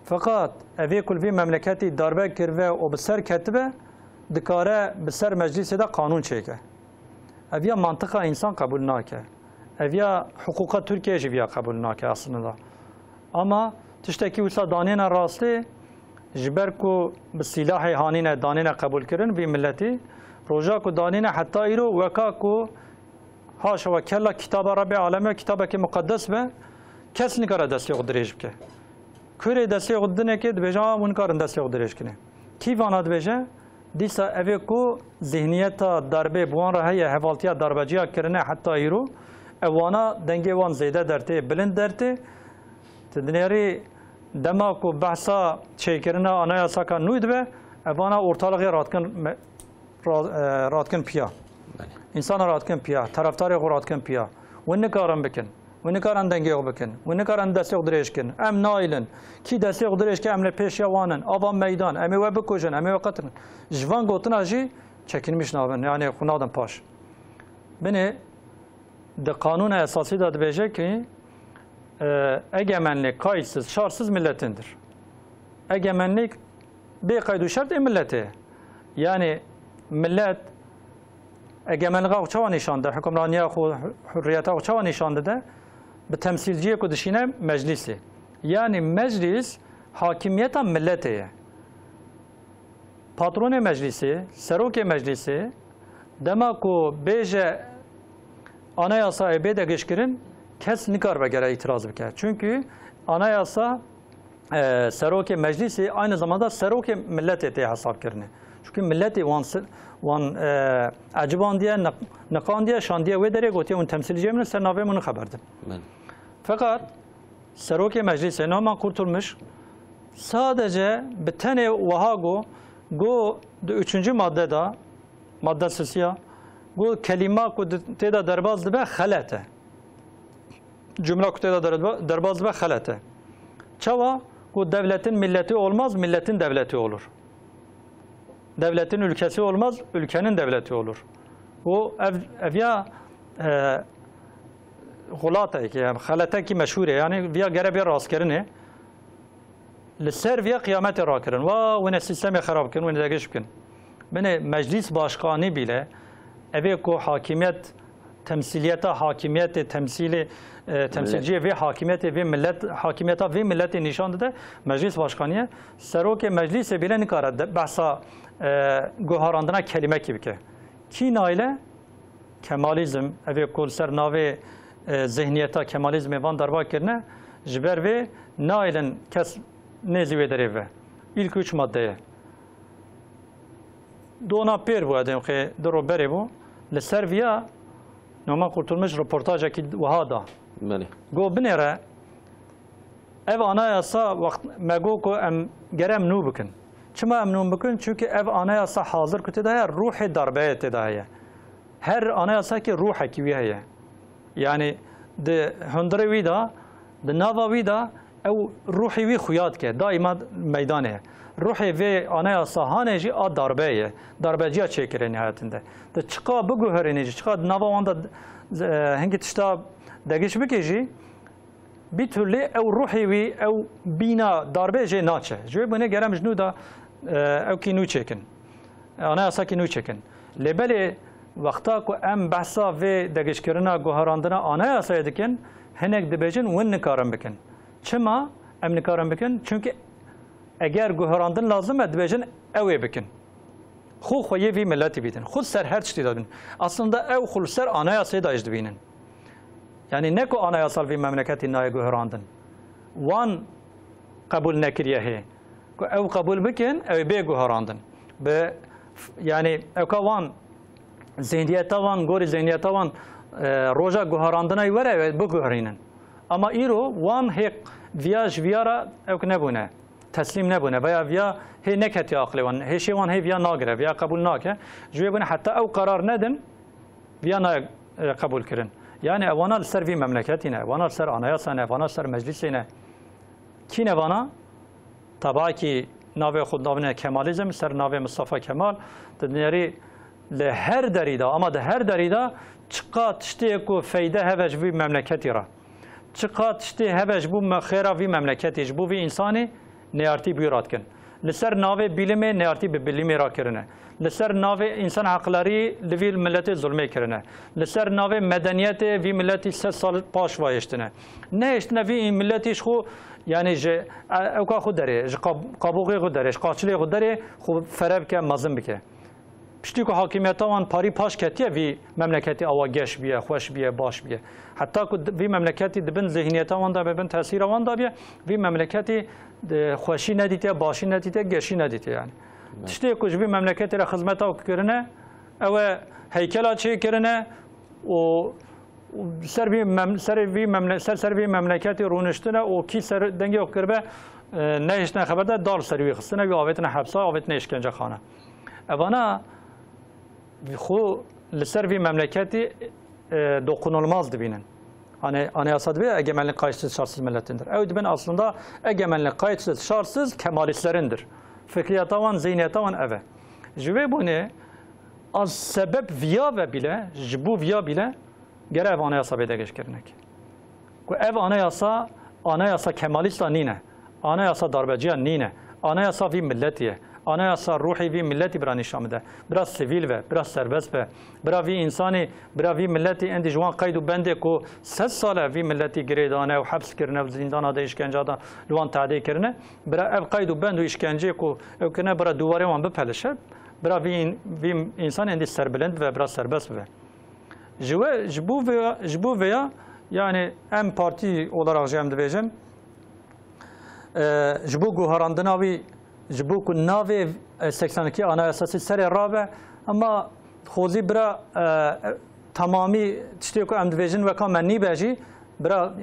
Feqat evê ku li vî memleketî darbe kiribe û bi ser ketibe, dikare bi ser meclîsê de qanûn çêke. Ev ya mantiqa însan qebûl nake. Ev ya hiqûqa Tirkiyeyê jî viya qebûl nake aslında. Ama tiştekî wisa danêne rastê, ji ber ku bi sîlahê hanîne danêne qebûlkirin vî miletî, roja ku danêne heta îro weka ku Haşa we kella kitaba Rebbê Alemê, kitabekî muqeddes be, kes nikare destê xwe dirêj bike. Kurê destê xwe dinekê dibêje, "A, hûn nikarin destê xwe dirêj kinê." Kî vana dibêje? Dîsa evê ku zihniyeta darbê bi wan re heye, hevaltiya darbeciya kirine heta îro, ev wana dengê wan zêde dertê, bilind dertê. Tu dinêrî dema ku behsa çêkirina anayasaka nû dibe, ev wana ortalığı radikin me-, ra-, e, radikin piya. Belê. Însana radikin piya, taraftarê xwe radikin piya. Win nikarin bikin. Win nikarin dengê xwe bikin. Win nikarin destê xwe dirêj kin. Em naîlin. Kî destê xwe dirêj ke em li pêşiya wan in. Ava meydan. Em ê we bikujin. Em ê we qetilin. Ji van gotina jî çekinmiş nabin. Yani xwe nadin paş. Binê di qanûna esasî de dibêje ki, e, egemenlik kayıtsız, şartsız milletindir. Egemenlik bê qeyd û şert ê milletê ye. Yani millet egemenliga xwe çawa nîşan dide, hukimraniya xwe, hurriyeta xwe çawa nîşan dide? Bi temsîlciyê ku dişîne meclîsê. Yani meclîs hakimiyeta milletê ye. Patronê meclîsê, serokê meclîsê, dema ku bêje anayasayê bê degişkirin, kes nikaribe gere îtiraz bike. Çünkü anayasa, e, serokê meclîsê aynı zamanda serokê milletê tê hesab kirine. Çünkü milletê wan si-, wan, e, ecibandiye, niq-, niqandiye, şandiye wê derê gotiye hûn temsîlciyê min in, ser navê min xeber din. Belê. Feqat Serokê Meclîsê Numan Kurtulmuş sadece bi tenê wiha got, got di üçüncü madde de, madde sisiya, got kelîma ku di-, tê de derbas dibe xelet e. Cumla ku tê de derba-, derbas dibe xelet e. Çawa? Got devletin milleti olmaz, milletin devleti olur. Devletin ülkesi olmaz, ülkenin devleti olur. Û ev, ev ya, e, xulateyekê, yani xeletekî meşhûr e, yani viya gere bê rastkirinê. Li ser viya qiyametê rakirin. Wa wine sîstemê xerab bikin, wine degiş bikin. Binê meclîs başkanî bîle, evê ku hakimiyet temsîliyeta hakimiyetê, temsîlê, e, temsîlciyê vê hakimiyetê, vê millet, hakimiyeta vê milletê nîşan dide, meclîs başkanî ye. Serokê meclîsê bîle nikare de, behsa, e, guharandina kelîmekî bike. Kî nayle? Kemalizm, evê ku li ser navê, e, zihniyeta Kemalizmê van derba kirine, ji ber vê naylin kes nêzî wê derê ve. İlk üç maddeye. Dona pêr bû, edêm xê du ro berê bû. Li ser viya Numan Kurtulmuş reportajekî wiha da. Belê. Got binêre, ev anayasa wext me got ku em gere em nû bikin. Çima em nû bikin? Çünkü ev anayasa hazir ku tê de heye, ruhê darbeyê tê de heye. Her anayasakê ruhekî wî heye. Yani di hundirê wî de, di nava wî de ew ruhê wî xuya dike, daîma meydanê ye. Ruhê vê anayasa hane jî a darbe ye. Darbeciya çêkirê nihayetinde. Di çiqa biguherînê jî, çiqa di nava wan de, e, hingî tişta degiş bike jî, bir türlü ew ruhê wî, ew bîna darbê jê naçe. Ji wê bûnê gerem ji nû de, e, ew kî nû çêkin. Anayasa kî nû çêkin. Lê belê wexta ku em behsa vê degişkirina guherandina anayasayê dikin, hinek dibêjin win nikarin bikin. Çima em nikarin bikin? Çünkü eger guherandin lazim e, dibêjin ew ê bikin. Xwe xweyê vî miletî bîtin. Xwe ser her tiştî de dibînin. Aslında ew xwe li ser anayasê de jî dibînin. Yani ne ku anayasal vî memleketî nayê guherandin. Wan qebûl nekiriye hê. Ku ew qebûl bikin, ew ê bê guherandin. Bi, yani ewka wan, zihniyeta wan, gorî zihniyeta wan, e, roja guherandina were, ew ê biguherînin. Ama îro wan hê viya ji viya re ewk nebûne. Teslîm nebûne veya viya hê neketiye aqilê wan, hêşê wan hê viya nagire, viya qebûl nake. Ji wê bûne heta ew qerar nedin, viya nayê, e, qebûl kirin. Yani ev wana li ser vî memleketî ne, ev wana li ser anayasa ne, ev wana li ser meclîsê ne. Kî ne vana? Tabakî navê xwe navine Kemalizm, ser navê Mustafa Kemal, dinêrî li her derî de, ama di her derî de çiqa tiştê ku feyde hebe ji vî memleketî re, çiqa tiştê hebe ji bo me-, xêra vî memleketî, ji bo vî însanî neyartî bi wî re dikin. Li ser navê bîlimê neyartî bi bîlimê re kirine. Li ser navê însan heqlerî li vî miletê zulmê kirine. Li ser navê medeniyetê vî miletî sed sal paş ve hiştine. Nehiştine vî miletî ji xwe, yanî ji, e, ewka xwe derê, ji qab-, qaboxê xwe derê, ji qaçilê xwe derê xwe fere bike, mezin bike. Piştî ku hakimiyeta wan parî paş ketiye, vî memleketî awa geş biye, xweş biye, baş biye. Heta ku di-, vî memleketî di bin zihniyeta wan de be, bin tesîra wan de biye, vî memleketî, e, xweşî nedîtiye, başî nedîtiye, geşî nedîtiye yani. Evet. Tiştê ku ji vî memleketê re xizmeta ku kirine, ew e heykela çêkirine û, û ser vî mem-, serê vî memle-, ser, ser vî memleketî rûniştine û kî ser dengê xwe kiribe, e, nehiştine xeber de, dal ser wî xistine, wî avêtine hepsa, avêtine îşkencexane. Evana xwe li ser vî memleketî, e, dokunulmaz dibînin. Ane-, anayasa dibê egemenlik kayıtsız şartsız milletindir. Ew dibin aslında egemenlik kayıtsız şartsız kemalîstlerindir. Fikriyeta wan, zihniyeta wan ev e. Ji vê bûnê a sebep viya ve bîle, ji bo viya bîle gere ev anayasa bê degişkirinek. Ku ev anayasa, anayasa kemalîsta nîne. Anayasa darbeciya nîne. Anayasa vî milletî ye. Anayasa ruhê vî milletî bira nîşan bide. Bira sivîl ve, bira serbest be. Bira vî însanî, bira vî milletî endî ji wan qeyd û bendê ku sed sal e vî milletî girê dane û heps kirine û zîndana de îşkenca da li wan tadê kirine. Bira ev qeyd û bend û îşkenceyê ku ew kirine bira dûvarê wan bipelişe. Bira vî în-, vî însanî endî serbilind ve, bira serbest bibe. Ji we, ji bo vê, ji bo vêya, yani em partî olarak jî em dibêjin, e, ji bo guherandina wî, ji bo ku navê, e, seksen iki Anayasası serê rabe, ama xozî bira, e, e, temamî tiştê ku em dibêjin weka me nîbe jî, bira,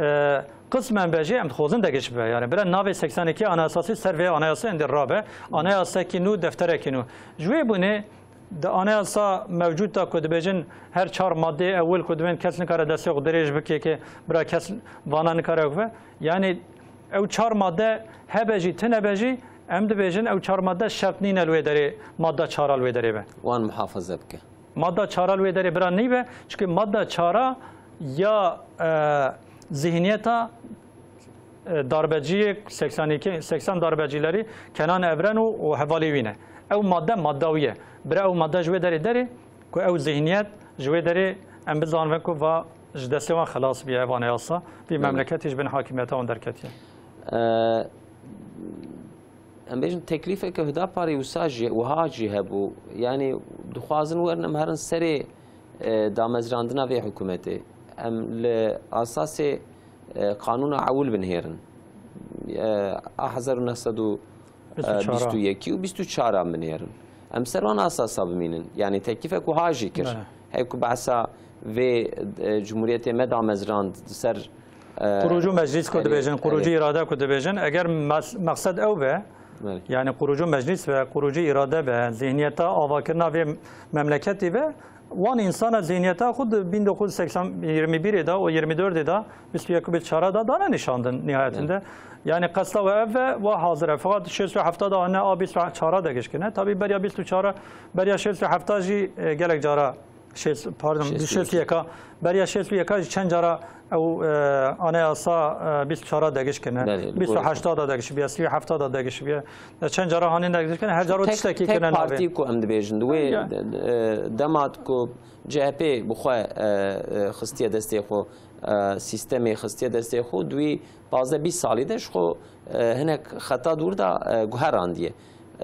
e, qismen be jî em dixwazin degiş bibe. Yani bira navê seksen iki Anayasası ser vê anayasa endî rabe, anayasekî nû, defterekî nû. Ji wê bûnê Di anayasa mewcûd de ku dibêjin her çar madeyê ewil ku dibên kes nikare destê xwe dirêj bike ke bira kes vana nikare bibe. Yani ew çar made hebe jî tune be jî em dibêjin ew çar made şert nîne li wê derê madda çara li wê derê be. Wan muhafaza bike. Madda çara li wê derê bira nîbe. Çunke madda çara ya, e, zihniyeta e, darbeciyê seksen iki, seksen darbecilerî Kenan Evren û, û hevalê wî ne. Ew madde, madda wî ye. Bira ew madde ji wê derê derê ku ew zihniyet ji wê derê em bizanibin ku va ji destê wan xelas biye ev anayasa, vî Evet. memleketî ji bin hakimiyeta wan derketiye. E, em bêjin teklîfeke Hudaparê wisa jî, wiha jî hebû. Yani dixwazin werin em herin serê, e, damezrandina vê hikûmetê. Em li asasê, e, qanûna ewil binihêrin. E, a hezar û neh sed û bîst û çar û bîst û çar an binihêrin. Em ser wan asasa bimînin. Yani teklîfek wiha jî kir. Bele. Heyv ku behsa vê, e, cumhuriyetê me damezrand, ser, e, Kurucu meclis ku erê, dibêjin, kurucu erê. irade ku dibêjin, eger mes-, meqsed ew be, Belê. yani kurucu meclis be, kurucu irade be, zihniyeta avakirina vê memleketî be, wan însana zihniyeta xwe di bin dokuz yüz seksen, yirmi birê de û yirmi dördê de, bîst û yek û bîst û çar de dane nîşandin nihayetinde. Belê. Yani qesta we ev ve, we hazir e. Fakat şêst û hefta de ne a bîst û çar de giş kirine. Tabii beriya bîst û çar, beriya şêst û hefta jî, e, gelek cara şêst, pardon, Şêst û yek. şêst û yeka, beriya şêst û yeka jî çend cara ew, e, anayasa, e, bîst û çar de giş kirine. Belê, li gorî xwe. Bîst û heşta de giş biye, sî û hefta de giş biye. E, çend cara hanî de giş kirine, her cara Tek, tiştekî tek kirine navê. partî ku em dibêjin, di wê, Ya. de, de, e, dema ku C H P bi xwe, e, e, xistiye destê xwe, e, sîstemê xistiye destê xwe, di wî pazdeh bîst salî de ji xwe, e, hinek xeta dûr de, e, guherandiye.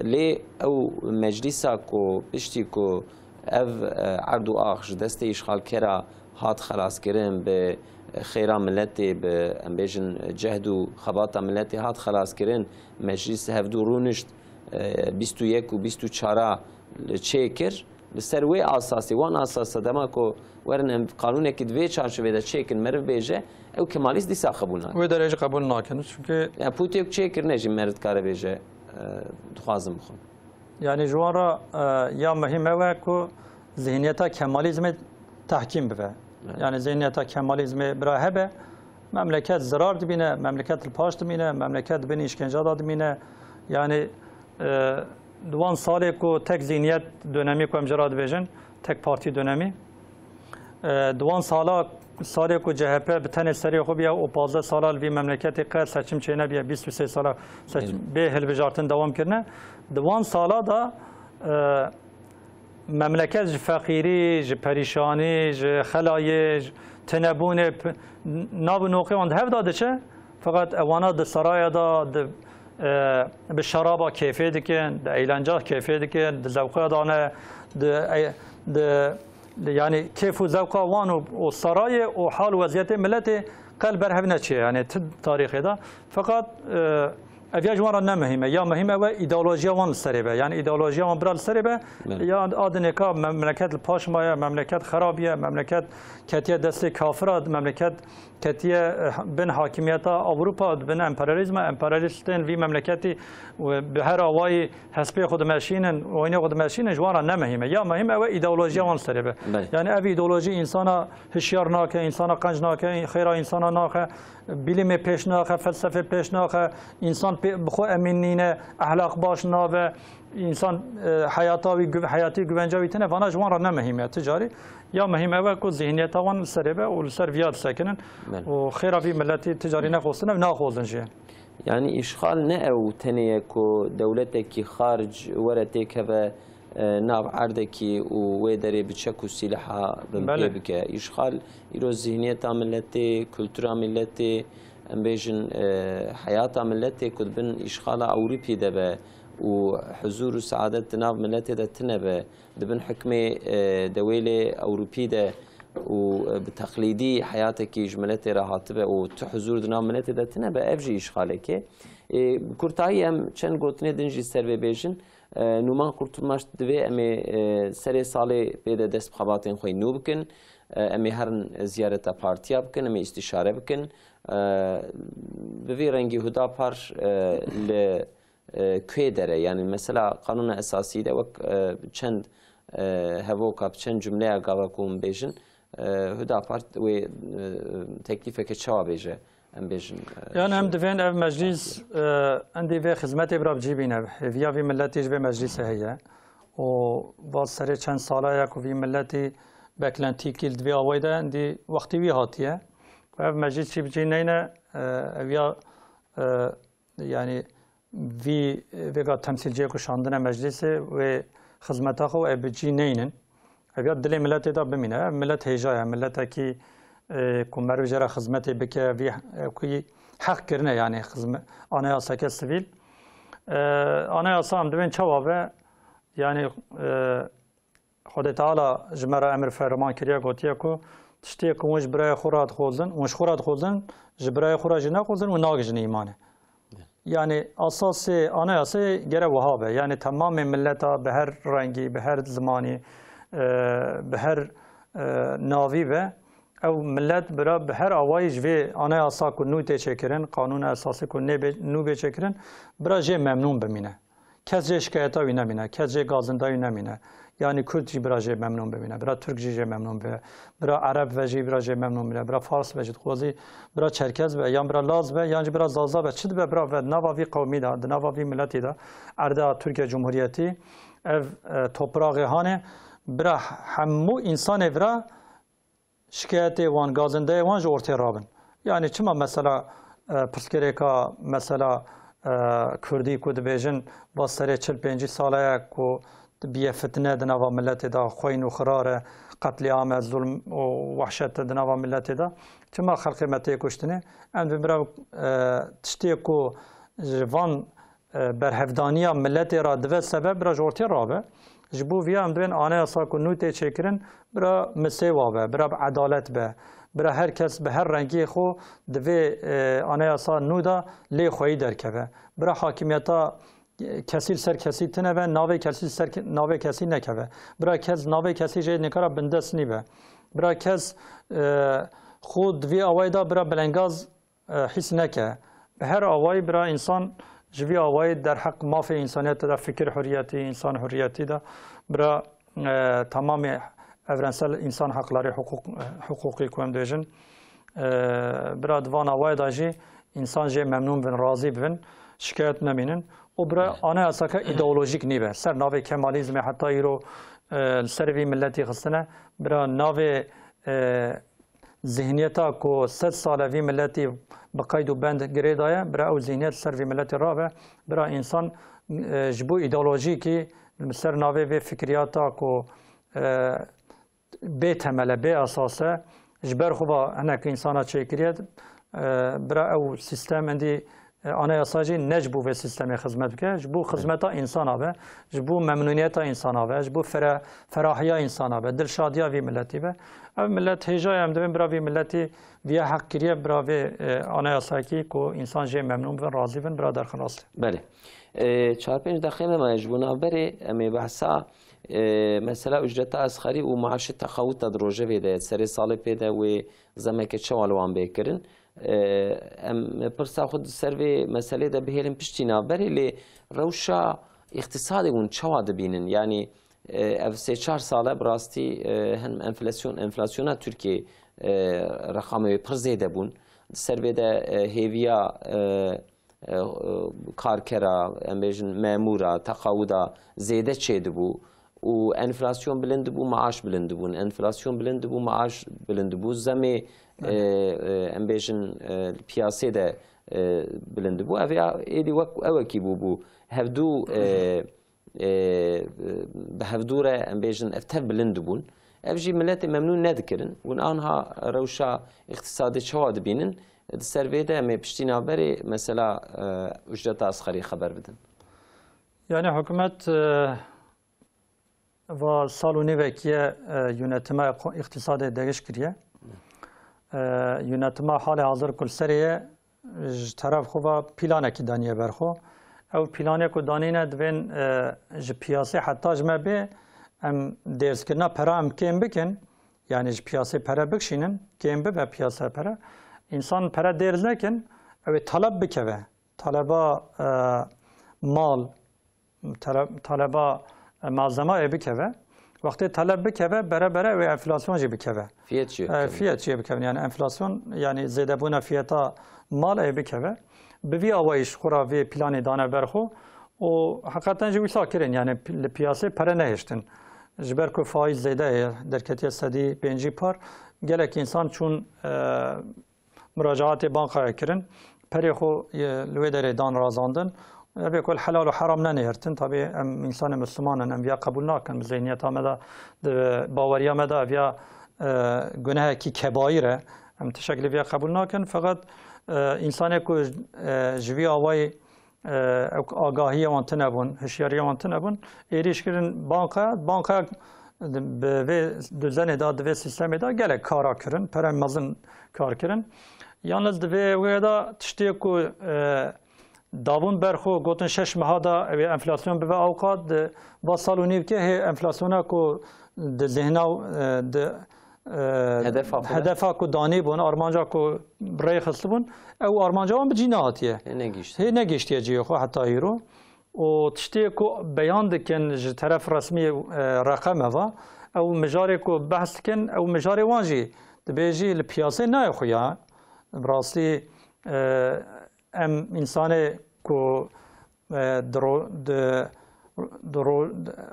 Lê ew meclîsa ku piştî ku ev, e, erd û ax ji destê îşxalkera hat xelaskirin, bi xêra miletê, bi, em bêjin, cehd û xebata miletê hat xelaskirin, meclîs hevdû rûnişt, e, bîst û yek û bîst û çar a li çêkir, li ser wê asasê, wan asasa dema ku werin em qanûnekî di vê çarçovê de çêkin, meriv bêje, ew kemalîst dîsa qebûl nakin. Wê derê jî qebûl nakin, çunke Yani pûtiyek çêkirine jî meriv dikare bêje, e, dixwazim bixwim. Yani ji wan re, e, ya muhîm ew e ku zihniyeta kemalîzmê tehkîm bibe. Evet. Yani zihniyeta kemalîzmê bira hebe, Memleket zirar dibîne, memleket li paş dimîne, memleket bin îşkenca de dimîne. Yani, e, di wan salê ku tek zihniyet dönemî ku em jê re dibêjin, tek partî dönemî. E, di wan sala, salê ku C H P bi tenê serê xwe bûye û pazdeh sala li vî memleketê qet seçim çênebiye, bîst û sê sala seç-, Belê. bê hilbijartin dewam kirine. Di wan sala de, e, memleket ji feqîrî, ji perîşanî, ji xelayê, ji tinebûnê, p-, nav û noqê wan di hev de diçe. Feqet ewana di saraya de, di, e, bi şeraba kêfê dikin, di eğlence kêfê dikin, di zewqa de ne, di, e, di, di, yani kêf û zewqa wan û, û sarayê û hal û weziyetê miletê qel berhev neçiye, yani ti tarîxê de. Feqet, e, ev ya ji wan re ne muhîm e. Ya muhîm ew e, îdeolojiya wan li serê be. Yani îdeolojiya wan bira li serê be. Belê. Ya a dinê ka memleket li paş maye, memleket xerab ye, memleket ketiye destê kafira, memleket ketiye, eh, bin hakimiyeta Ewropa, bin emperyalîzma, emperyalîstên vî memleketî, e, bi her awayî hespê xwe dimeşînin, oynê xwe dimeşînin, ji wan re ne muhîm e. Ya muhîm ew e, îdeolojiya wan li serê be. Belê. Yani ev îdeolojî însana hişyar nake, însana qenc nake, xêra însana naxe, bilîmê pêş naxe, felsefê pêş naxe, însan pê, bi xwe emîn nîne, ehlaq baş nabe, însan, e, heyata wî, güv-, heyatî güvenca wî tine, vana ji wan re ne muhîm e ti carî. Ya muhîm ew e ku zihniyeta wan li serê be û li ser viya disekinin Belê. û xêra vî miletî ti carî nexwestin ev naxwazin jî. Yani îşxal ne ew tenê ye ku dewletekî xaric were têkeve, e, nav erdekî û wê derê bi çek û sîleha bin Belê. pê bike. Îşxal îro zihniyeta miletê, kultura miletê, em bêjin, e, heyata miletê ku di bin îşxala Ewropî de be û huzur û seadet di nav miletê de tine be, di bin hikmê, e, dewêlê Ewropî de û, e, bi teqlîdî heyatekî ji miletê re hatibe û tu huzur di nav miletê de tine be, ev jî îşxalekê. E, bi kurtahî em çend gotinê din jî ser vê bêjin. E, Numan Kurtulmaç divê em ê, e, serê salê pê de dest bi xebatên xwe nû bikin. E, em ê herin ziyareta partiya bikin, em ê îstîşare bikin. E, bi vî rengî Hudapar, e, li, e, kuê dere? Yani mesela Qanûna Esasî de wek, e, çend, e, hevoka, bi çend cumleya gava ku hûn bêjin, e, Hudapar wê, e, teklîfeke çawa bêje? Em bêjin, e, Yani em ji divên ev meclîs, e, endî vê xizmetê bira bi cî bîne. Hêviya vî miletî ji vê meclîsê heye. Û va serê çend sala ye ku vî miletî beklentîkî li divê awayî de endî wextî wî hatiye. Ku ev meclîs jî bi cî neyne, e, ev ya, e, yani vî, vêga temsîlciyê ku şandine meclîsê wê xizmeta xwe û ev bi cî neynin. Ev ya dilê miletê de bimîne. Ev milet hêja ye. Miletekî, e, ku meriv jê re xizmetê bike, vî, e, ku yî heq kirine, yani xizme-, anayaseke sivîl. E, anayasa em dibên çawa be? Yani, e, Xwedê Teala ji me re emir ferman kiriye, gotiye ku tiştê ku hûn ji birayê xwe re dixwazin, hûn ji xwe re dixwazin, ji birayê xwe re jî nexwazin û nagihîjin îmanê. Yani asasê anayasê gere wiha be. Yani temamê mileta bi her rengî, bi her zimanî, e, bi her, e, navî be. Ew milet bira bi her awayî ji vê anayasa ku nû tê çêkirin, qanûna esasî ku nê bê, nû bê çêkirin, bira jê memnûn bimîne. Kes jê şikayeta wî nemîne, kes jê gazinda wî nemîne. Yanî Kurd jî bira jê memnûn bimîne, bira Tirk jî jê memnûn be, bira Ereb ve jî bira jê memnûn bimîne, bira Fars ve jî dixwazî, bira Çerkez be, yan bira Laz be, yan jî bira Zaza be, çi dibe bira ve, di nava vî qewmî de, di nava vî miletî de, erdê Tirkiye Cumhuriyetî, ev, e, topraxê hanê, bira hemû însanê vira şikayetê wan, gazindeyê wan ji ortê rabin. Yanî çima mesela, e, pirsgirêka mesela, e, Kurdî ku dibêjin va serê çil pêncî sala ye ku dibiye fitne di nava miletê de, xweyn û xirar e, qetlîam e, zulm û wehşet e di nava miletê de. Çima xelkê me tê kuştinê? Em dibin bira, e, tiştê ku ji van e, berhevdaniya miletê re dive sebeb, bira ji ortê rabe. Ji bo viya em dibên anayasa ku nû tê çêkirin, bira misêwa be, bira bi edalet be, bira her kes bi her rengiyê xwe di vê, e, anayasa nû de lê xweyî derkeve. Bira hakimiyeta, e, kesî li ser kesî tine be, navê kesî li ser ke-, navê kesî nekeve. Bira kes navê kesî jê nikara bindest nîbe. Bira kes, e, xwe di vî awayî de bira bilengaz e, hîs neke. Bi her awayî bira însan ji vî awayî derheq mafê însaniyetê de, fikir hurriyetî, însan hurriyetî de bira, e, tamamê evrensel însan haklarî, hukuk, e, hukuqî ku em dibêjin, E, bira di van awayê de jî însan jê memnûn bin, razî bibin, şikayet nemînin. Û bira anayasake îdeolojîk nîbe. Ser navê Kemalizmê heta îro, e, li ser vî miletî xistine. Bira navê, e, zihniyeta ku sed sal e vî miletî bi qeyd û bend girê daye, bira ew zihniyet li ser vî miletî rabe. Bira însan, e, ji bo îdeolojîkî li ser navê vê fikriyata ku, e, bê temel e, bê esas e. Ji ber xwe ve hinek însana çêkiriye. E, bira ew sîstem endî, e, anayasa jî ne ji bo vê sîstemê xizmet bike, ji bo xizmeta însana be, ji bo memnûniyeta însana be, ji bo fere-, ferahiya însana be, dilşadiya vî miletî be. Ev milet hêja ye, em divên bira vî miletî viya heq kiriye, bira vê, e, anayasakî ku însan jê memnûn bin, razî bin, bira derxin rastê. Belê. E, çar pênc deqê me maye ji bo navberê, em ê behsa, e, mesela ucreta esxerî û maaşê teqawuta di rojevê de, serê salê pê de wê zemeke çawa li wan bê kirin. E, em pirsa xwe di ser vê meselê de bihêlin piştî navberê, lê rewşa îqtîsadê hûn çawa dibînin? Yanî, e, ev sê çar sal e bi rastî, e, hin enflasyon, enflasyona Tirkiyê, e, reqamê wê pir zêde bûn. Di ser vê de, e, hêviya, e, e, karkera, em bêjin memûra, teqawuda zêde çêdibû û enflasyon bilind dibû, maaş bilind dibûn. Enflasyon bilind dibû, maaş bilind dibû. Zemê, e, e, em bêjin, e, piyasê de, e, bilind dibû. Ev ya êdî wek, ewekî bû, bû. Hevdû, e, e, bi hevdû re, em bêjin, ev tev bilind dibûn. Ev jî miletê memnûn nedikirin. Hûn anha rewşa îqtîsadê çawa dibînin? Di ser vê de em ê piştî navberê mesela, e, ucreta esxerî xeber bidin. Yani hikûmet, e, va sal û nîvekî ye, e, yönetima xwe îqtîsadê değiş kiriye. E, yönetima halê hazir ku li serê ye, ji teref xwe ve planekî daniye ber xwe. Ew planê ku danîne divên, e, ji piyasê heta ji me bê, em dêrzkirina pera em kêm bikin, yani ji piyasê pere bikişînin, kêm bibe piyasa pere. Însan pere dêrz nekin, ew ê taleb bikeve. Taleba, e, mal, tale-, taleba, e, malzema ê bikeve. Wextê taleb bikeve, bere bere wê enflasyon jî bikeve. Fiyet jî E, bikeve. Fiyet jî bikevin. Yani enflasyon, yani zêdebûna fiyeta mal ê bikeve. Bi vî awayî ji xwe re vê planê dane ber xwe û heqeten jî wisa kirin. Yani pi-, li piyasê pere nehiştin. Ji ber ku faiz zêde ye, derketiye sedî pêncî par, gelek însan çûn, e, muracaatê bankaya kirin, perê xwe, e, li wê derê dan razandin. Ev ê ku li helal û heram nenihirtin. Tabî em însanê Misliman in, em viya qebûl nakin. Bi zihniyeta me de, di baweriya me de ev ya, e, gunehekî kebayîr e. Em tişek li viya qebûl nakin. Feqet, e, însanê ku, e, ji vî awayî, e, ew agahiyê wan tune bûn, hişyariya wan tune bûn, êrîş kirin banka, banka bi vê düzenê de, di vê sîstemê de gelek kara kirin, pere mezin kar kirin. Yalnız di vê wê de tiştê ku, e, dabûn ber xwe gotin şeş meha de ew ê enflasyon bibe awqat, di va sal û nîvkê hê enflasyona ku di zihna, e, di, e, Hedefa xwe de. Hedefa ku danî bûn, armanca ku rê xistibûn, ew armanca wan bi cî nehatiye. Hê negihiştiye. Hê negihiştiye cihê xwe heta îro. Û tiştê ku beyan dikin ji teref resmî, e, reqeme ve, ew mijarê ku behs dikin, ew mijarê wan jî dibêjî li piyasê nayê xuya. Bi rastî, e, em însanê ku, e, di ro-, di, di ro-,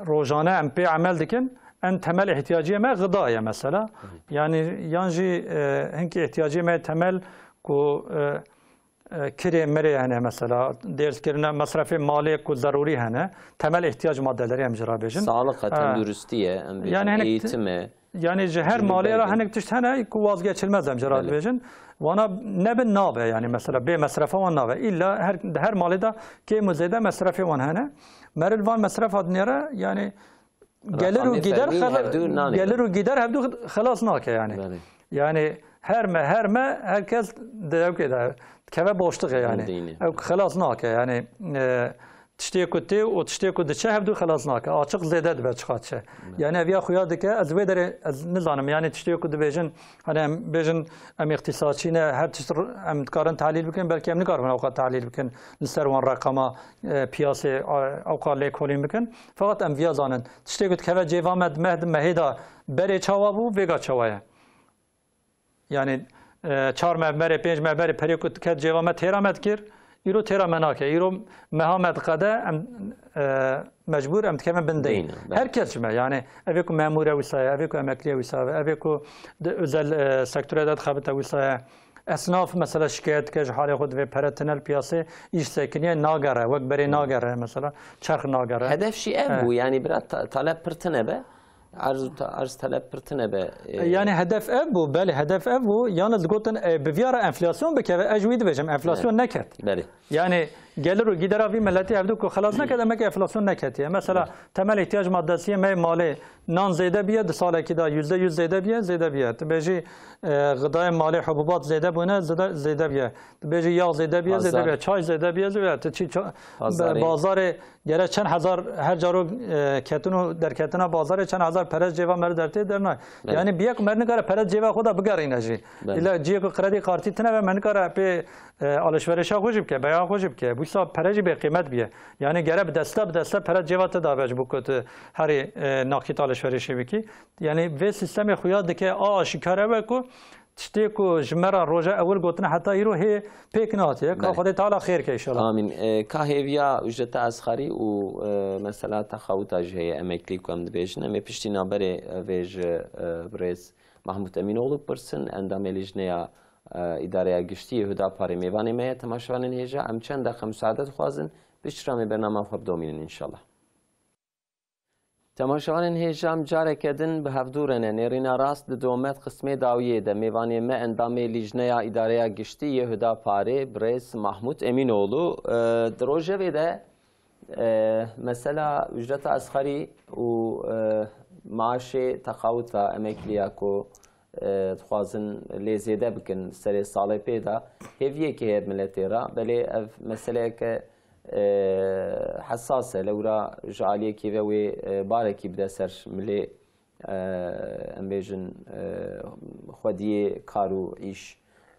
rojane em pê emel dikin, en temel ihtiyaciyê me xida ye mesela. Hı hı. Yani yan jî, e, hinkî ihtiyaciyê me temel ku, e, e, kirê mirê hene mesela, dêrzkirina mesrefê malê ku zerûrî hene, temel ihtiyac maddeleri em jî re bêjin. Sağlık e, E, tenduristiye, em bêjin, yani hinek ti-, eğitim e, yani ji her malê re civînbergin. Hinek tişt hene ku vazgeçilmez em jî re Belê. Dibêjin. Wana ne bin nabe yani mesela, bê mesrefa wan nabe. İlla her, her malê de kêm û zêde mesrefê wan hene. Meriv van mesrefa dinêre yani gelir û Rakamê gider fermî xel-, hevdû nanî gelir de. Û gider hevdû xelas nake yani. Belê. Yani her me, her me, herkes di ewkê de keve boşluğe yani. Dînî. Ew xelas nake yani, e, tiştê ku tê û tiştê ku diçe hevdû xelas nake. Açık zêde dibe çiqa diçe. Belê. Yani ev ya xuya dike, ez vê derê ez nizanim. Yani tiştê ku dibêjin, hani em bêjin em îqtîsadçî ne, her tişt r-, em dikarin tahlîl bikin, belkî em nikarin ewqat tahlîl bikin. Li ser wan reqama, e, piyasê, a, ewqat lêkolîn bikin. Feqet em viya zanin. Tiştê ku dikeve cêva me, di meh, di mehê de berê çawa bû, vêga çawa ye? Yani E, çar meh berê, pênc meh berê perê ku ket cêva me têra me dikir, îro têra me nake. Îro meha me diqede, em, e, mecbûr em dikevin bin deyn. Deyn, belê. Her kes ji me, yani evê ku memûr e wisa ye, evê ku emeklî ye wisa ye, evê ku di özel, e, sektorê de dixebite wisa ye. Esnaf mesela şikayet dike ji halê xwe, divê pere tine li piyasê, îş sekiniye, nagere, wek berê nagere mesela, çerx nagere. Hedef jî ev bû, yani bira ta-, talep pir tine be. Arz û ta-, arz talep pir tine be. E, yani hedef ev bû, belê hedef ev bû. Yalnız gotin, e, bi viya re enflasyon bikeve, ez ji wî dibêjim, enflasyon neket. Belê. Yani gelir û gidera vî milletî hevdu ku xelas neket, demek enflasyon neketiye. Mesela temel ihtiyac maddesiyê me malê nan zêde biye, di salekî de yüzde yüz zêde biye, zêde biye. Tu bêjî, e, gıdayê malê hububat zêde bûne, zêde, zêde biye. Tu bêjî yağ zêde biye, zêde biye. Çay zêde biye, zêde biye. Tu çi ça-, bazarê gere çend hezar her caro, e, ketin û derketina bazarê çend hezar perez cêva mer dertê dernay. Belê. Yani biye ku mer nikare perez cêva xwe da bigerîne jî. Belê. Îla ciyê ku kredi kartî tine ve mer nikare pê, e, alışverişa xwe jî bike, beya xwe jî bike. Wisa pere jî bê qîmet biye. Yani gere bi deste bi deste pere cêva te dabe ji bo ku tu herî, e, nakit alışverişê bikî. Yani vê sistemê xuya dike a aşikare ve ku tiştê ku ji me re roja ewil gotine heta îro hê pêk nehatiye. Ka Belê. Xwedê Teala xêr ke inşallah. Amîn. E, ka hêviya ücreta asgari û, e, mesela texawuta jî heye, emeklî ku em dibêjin. Em ê piştî navberê, e, vê ji, e, birêz Mahmut Emînoğlu bipirsin, endamê Lijneya, e, Îdareya Giştî yê Hudaparê mêvanê me ye. Temaşevanên hêja, em çend deqe misaade dixwazin, piştre em ê bernama xwe bidomînin inşallah. Temaşevanên hêja, em careke din bi hevdû re ne. Nêrîna rast di domet qismê dawiyê de mêvanê me endamê Lijneya Îdareya Giştî yê Hudaparê, birêz Mahmut Emînoğlu. E, di rojevê de, e, mesela ücreta asgari û, e, maaşê texawuta emekliya ku, e, dixwazin lê zêde bikin serê salê pê de hêviyekê heye miletê re. Belê ev meseleyeke, e, hesas e. Lewra ji aliyekî ve wê, e, barekî bide ser milê, e, em bêjin, e, xwediyê kar û îş.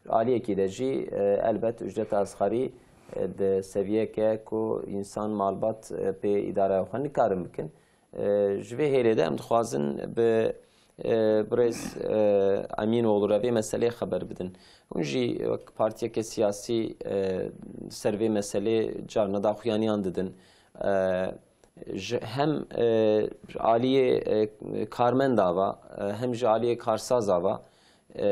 Aliyekî de jî, e, elbet ücreta asgari, e, di seviyeke ku însan malbat, e, pê îdareya xwe nikarin bikin. E, ji vê hêlê de em dixwazin bi, e, birêz, e, Emînoğlu re vê meseleyê xeber bidin. Hûn jî wek partiyeke siyasî, e, ser vê meselê carna daxuyaniyan didin. E, ji hem, e, aliyê, e, karmenda va, e, hem ji aliyê karsaza va, e,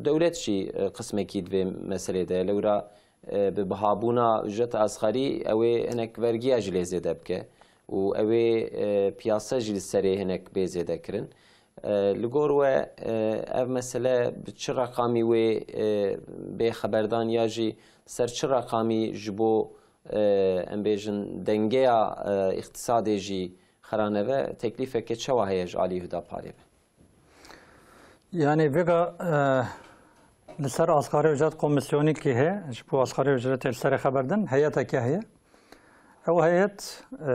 dewlet jî, e, qismekî di vê meselê de ye. Lewra, e, bi bihabûna ücret asgari ew ê hinek vergiya jî lê zêde bike û ew ê, e, piyase jî li serê hinek bê zêde kirin. E, li gor we, e, ev mesele bi çi reqamî wê, e, bê xeberdan ya jî ser çi reqamî ji bo, e, em bêjin dengeya, e, îqtisadê jî xerane ve teklîfeke çawa heye ji alî Hudaparê ve? Yani vêga, e, li ser asgari ücret komisyonîkî heye, ji bo asgari ücretê li serê xeber din, heyeteke heye. Ew heyet, e,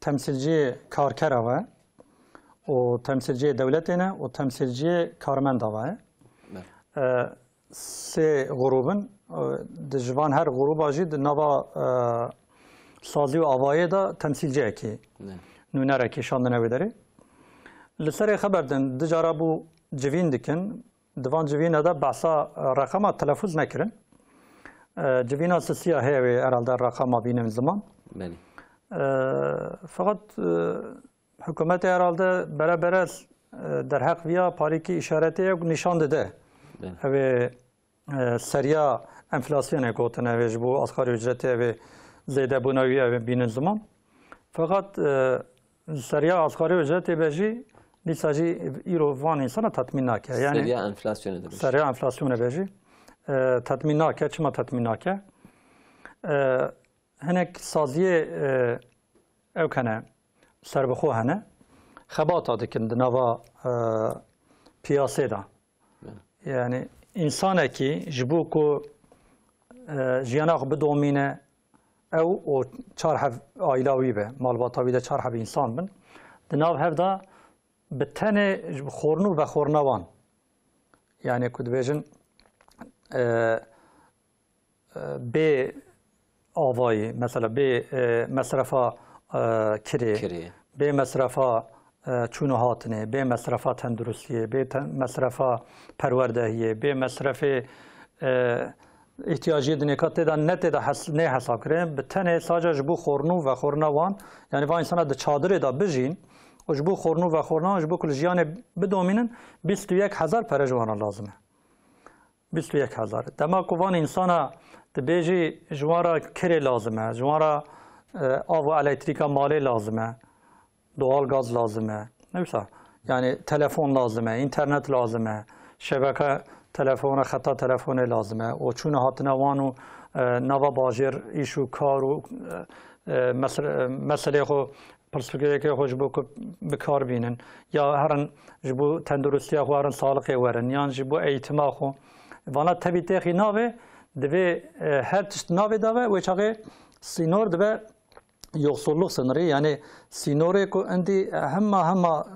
temsîlciyê karkera ve û temsîlciyê dewletê ne û temsîlciyê karmenda ve ye. E, sê grûb in, e, di ji van her grûba jî di nava, e, sazî û avayê de temsîlciyekî, nûnerekî şandine wê derê. Li serê xeber din, du cara bû civîn dikin, di van civîne de behsa, e, reqama telefûz nekirin. E, civîna sisiya heye wê herhalde reqama bînin ziman. Belê. E, feqet, e, hikûmetê herhalde bere bere, e, derheq viya parîkî îşaretê ye ku nîşan dide. Belê. Ev ê, e, seriya enflasyonê gotin, ev ê ji bo asgari ücretê ev ê zêdebûna wî ev ê bînin ziman. Feqet, e, Li seriya asgari ücretê be jî, dîsa jî îro van însana tetmîn nake. Yani seriya enflasyonê de be jî. Seriya enflasyonê be jî, e, tetmîn nake. Çima tetmîn nake? E, hinek saziyê, e, ew hene, serbixwe hene. Xebata dikin di nava, e, piyasê de. Yani însanekî ji bo ku, e, jiyana xwe bidomîne, ew û çar heb aîla wî be, malbata wî de çar heb însan bin. Di nav hev de bi tenê ji xorn û vexorna wan. Yani ku dibêjin, e, e, bê avayî, mesela bê, e, mesrefa, e, kirê, kirê, bê mesrefa, e, çûn û hatinê, bê mesrefa tenduristiyê, bê te-, mesrefa perwerdehiyê, bê mesrefê, e, îhtiyaciyê dinêka tê de ne tê de hes-, nê hesabkirin, bi tenê sadece ji bo xornû vexorina wan, yanî van însana di çadirê de bijîn û ji bo xornû vexorina wan, ji bo ku li jiyanê bidomînin, bîst û yek hezar pere ji wan re lazim e. Bîst û yek hezar. Dema ku van însana dibêjî ji wan re kirê lazim e, ji wan re, e, av û elektrîka malê lazim e, doğal gaz lazim e. Ne wisa? Yani telefon lazim e, internet lazim e, şebeke telefona, xeta telefonê lazim e. O çûna hatina wan û, e, nava bajêr, îş û kar û, e, e, mesele, meselê xwe, pirsgirêkê xwe ji bo ku bi kar bînin. Ya herin ji bo tenduristiya xwe herin saliqê werin, yan ji bo eğitima xwe. Vana tevî têxî navê, divê, e, her tişt navê de be, wê çaxê sînor dibe yoksulluk sınırı, yani sînorê ku endî hema hema,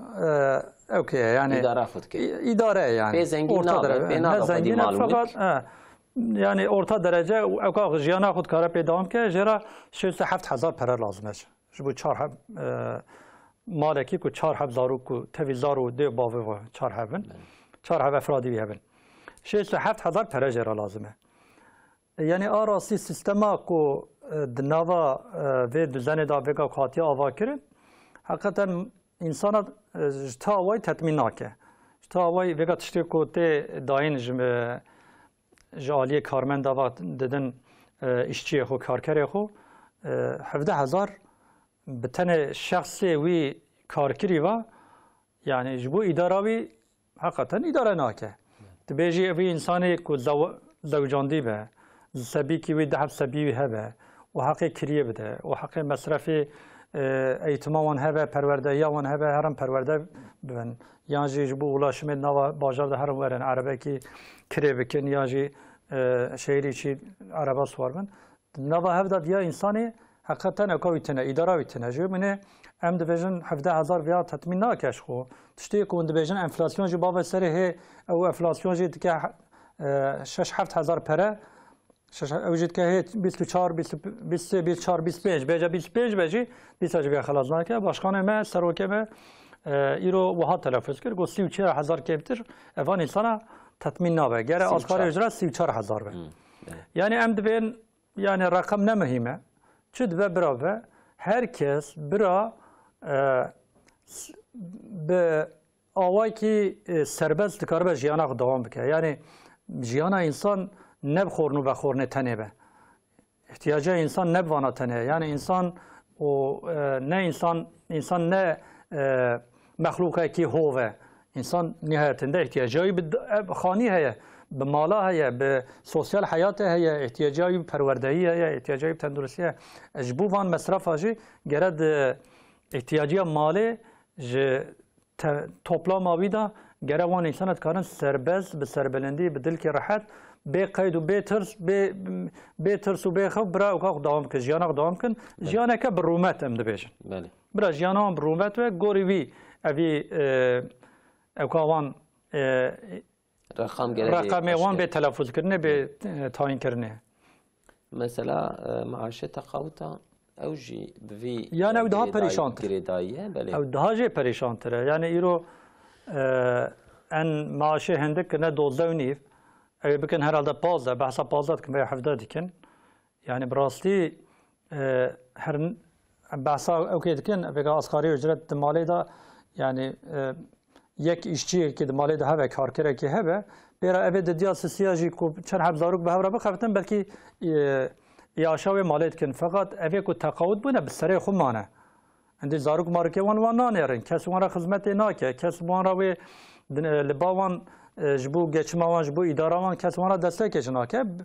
e, ewkê ye, yani Îdara xwe dike. î-, îdare ye yani. Pê zengîn Orta nabe, dere-, pê ne nabe xwedî zengîn e, mal û mülk. Fakat, e, yani orta derece ewka jiyana xwe dikare pê dewam ke, jê re şêst û heft hezar pere lazim e. Ji bo çar heb, e, malekî ku çar heb zarok ku tevî zar û dê û bavê ve çar heb in. Belê. Çar heb efradî wî hebin. Şêst û heft hezar pere jê re lazim e. Yanî a rastî sîstema ku, e, di nava, e, vê duzenê de vêga ku hatiye avakirin, heqîqeten însana, e, ji ta awayî tetmîn nake. Ji ta awayî vêga tiştê ku tê dayîn ji, e, ji aliyê karmenda ve didin, e, îşçiyê xwe, karkerê xwe, e, hevdeh hezar bi tenê şexsê wî karkirî ve, yani ji bo îdara wî heqeten îdare nake. Dibêjî evî însanê ku zew-, zewcandî be, sebîkî wî deheb sebî wî hebe û heqê kiriyê bide û heqê mesrefê, e, eğitima wan hebe, perwerdehiya wan hebe, herin perwerde bibin. Yan jî ji bo ulaşimê di nava bajar de herin werin, erebekî kirê bikin, yan jî, e, şehîrî çî ereba siwar bin. Di nava hev de viya însanê heqeten ewka wî tune, îdara wî tune. Ji wê binê em dibêjin hevdeh hezar viya tetmîn nake ji xwe. Tiştê ku hûn dibêjin enflasyon jî bave serê hê, ew enflasyon jî dike, e, şeş heft hezar pere. Şeş, ew jî dike hê bîst û çar, bîst, bîst sê, bîst çar, bîst pênc, bêje bîst pênc be jî, dîsa jî vê xelas nake. Başkanê me, serokê me, e, îro wiha telafuz kir, got sî û çar hezar kêmtir, evan însana tetmîn nabe. Gere asgari ücret sî û çar hezar be. Hmm, evet. Yani em dibên Yani reqem ne muhîm e. Çi dibe bira be, her kes bira, e, s-, bi awayekî, e, serbest dikaribe jiyana xwe dewam bike. Yani jiyana însan ne bi xorn û vexornê tenê be. Îhtiyaca însan ne bi vana tenê ye. Yani însan û, e, ne însan, însan ne, e, mexlûqekî hov e. Însan nihayetinde îhtiyacayî bi d-, e, xanî heye, bi mala heye, bi sosyal heyatê heye, îhtiyacayî bi perwerdehî heye, îhtiyacayî bi tenduristî heye. E, ji bo van mesrefa jî gere di îhtiyaciya malê ji te-, toplama wî de gere wan însana dikarin serbest, bi serbilindî, bi dilkî rehet, bê qeyd û bê tirs, bê, bê tirs û bê xewf bira ewka xwe dewam bikin, jiyana xwe dewam bikin. Belê. Jiyaneke bi rûmet em dibêjin. Belê. Bira jiyana wan bi rûmet be, gorî wî evî, e, ewka wan, e, Reqam gere bê reqamê wan paşke. Bê telafuzkirinê, bê, e, tayînkirinê. Mesela, e, maaşê teqawuta ew jî bi vî Yan ew daha dengê perîşantir. Girêdayî ye, belê. Ew daha jê perîşantir e. Yani îro, e, en maaşê hindik kirine dozdeh û nîv, ew ê bikin herhalde pazdeh, behsa pazdeh dikin veya hevdeh dikin. Yani bi rastî, e, her n-, behsa ew kê dikin, vêga asgari ücret di malê de, yani, e, yek îşçiyekî di malê de hebe, karkerekî hebe, pê re evê didiya sisiya jî ku çend heb zarok bi hev re bixebitin, belkî, e, îaşa wê malê dikin. Feqat evê ku teqawut bûne, bi serê xwe mane. Endî zarok marikê wan wan nanêrin. Kes wan re xizmetê nake. Kes wan re wê din-, e, li ba wan, e, ji bo geçima wan, ji bo îdara wan, kes wan re destekê jî nake. B-,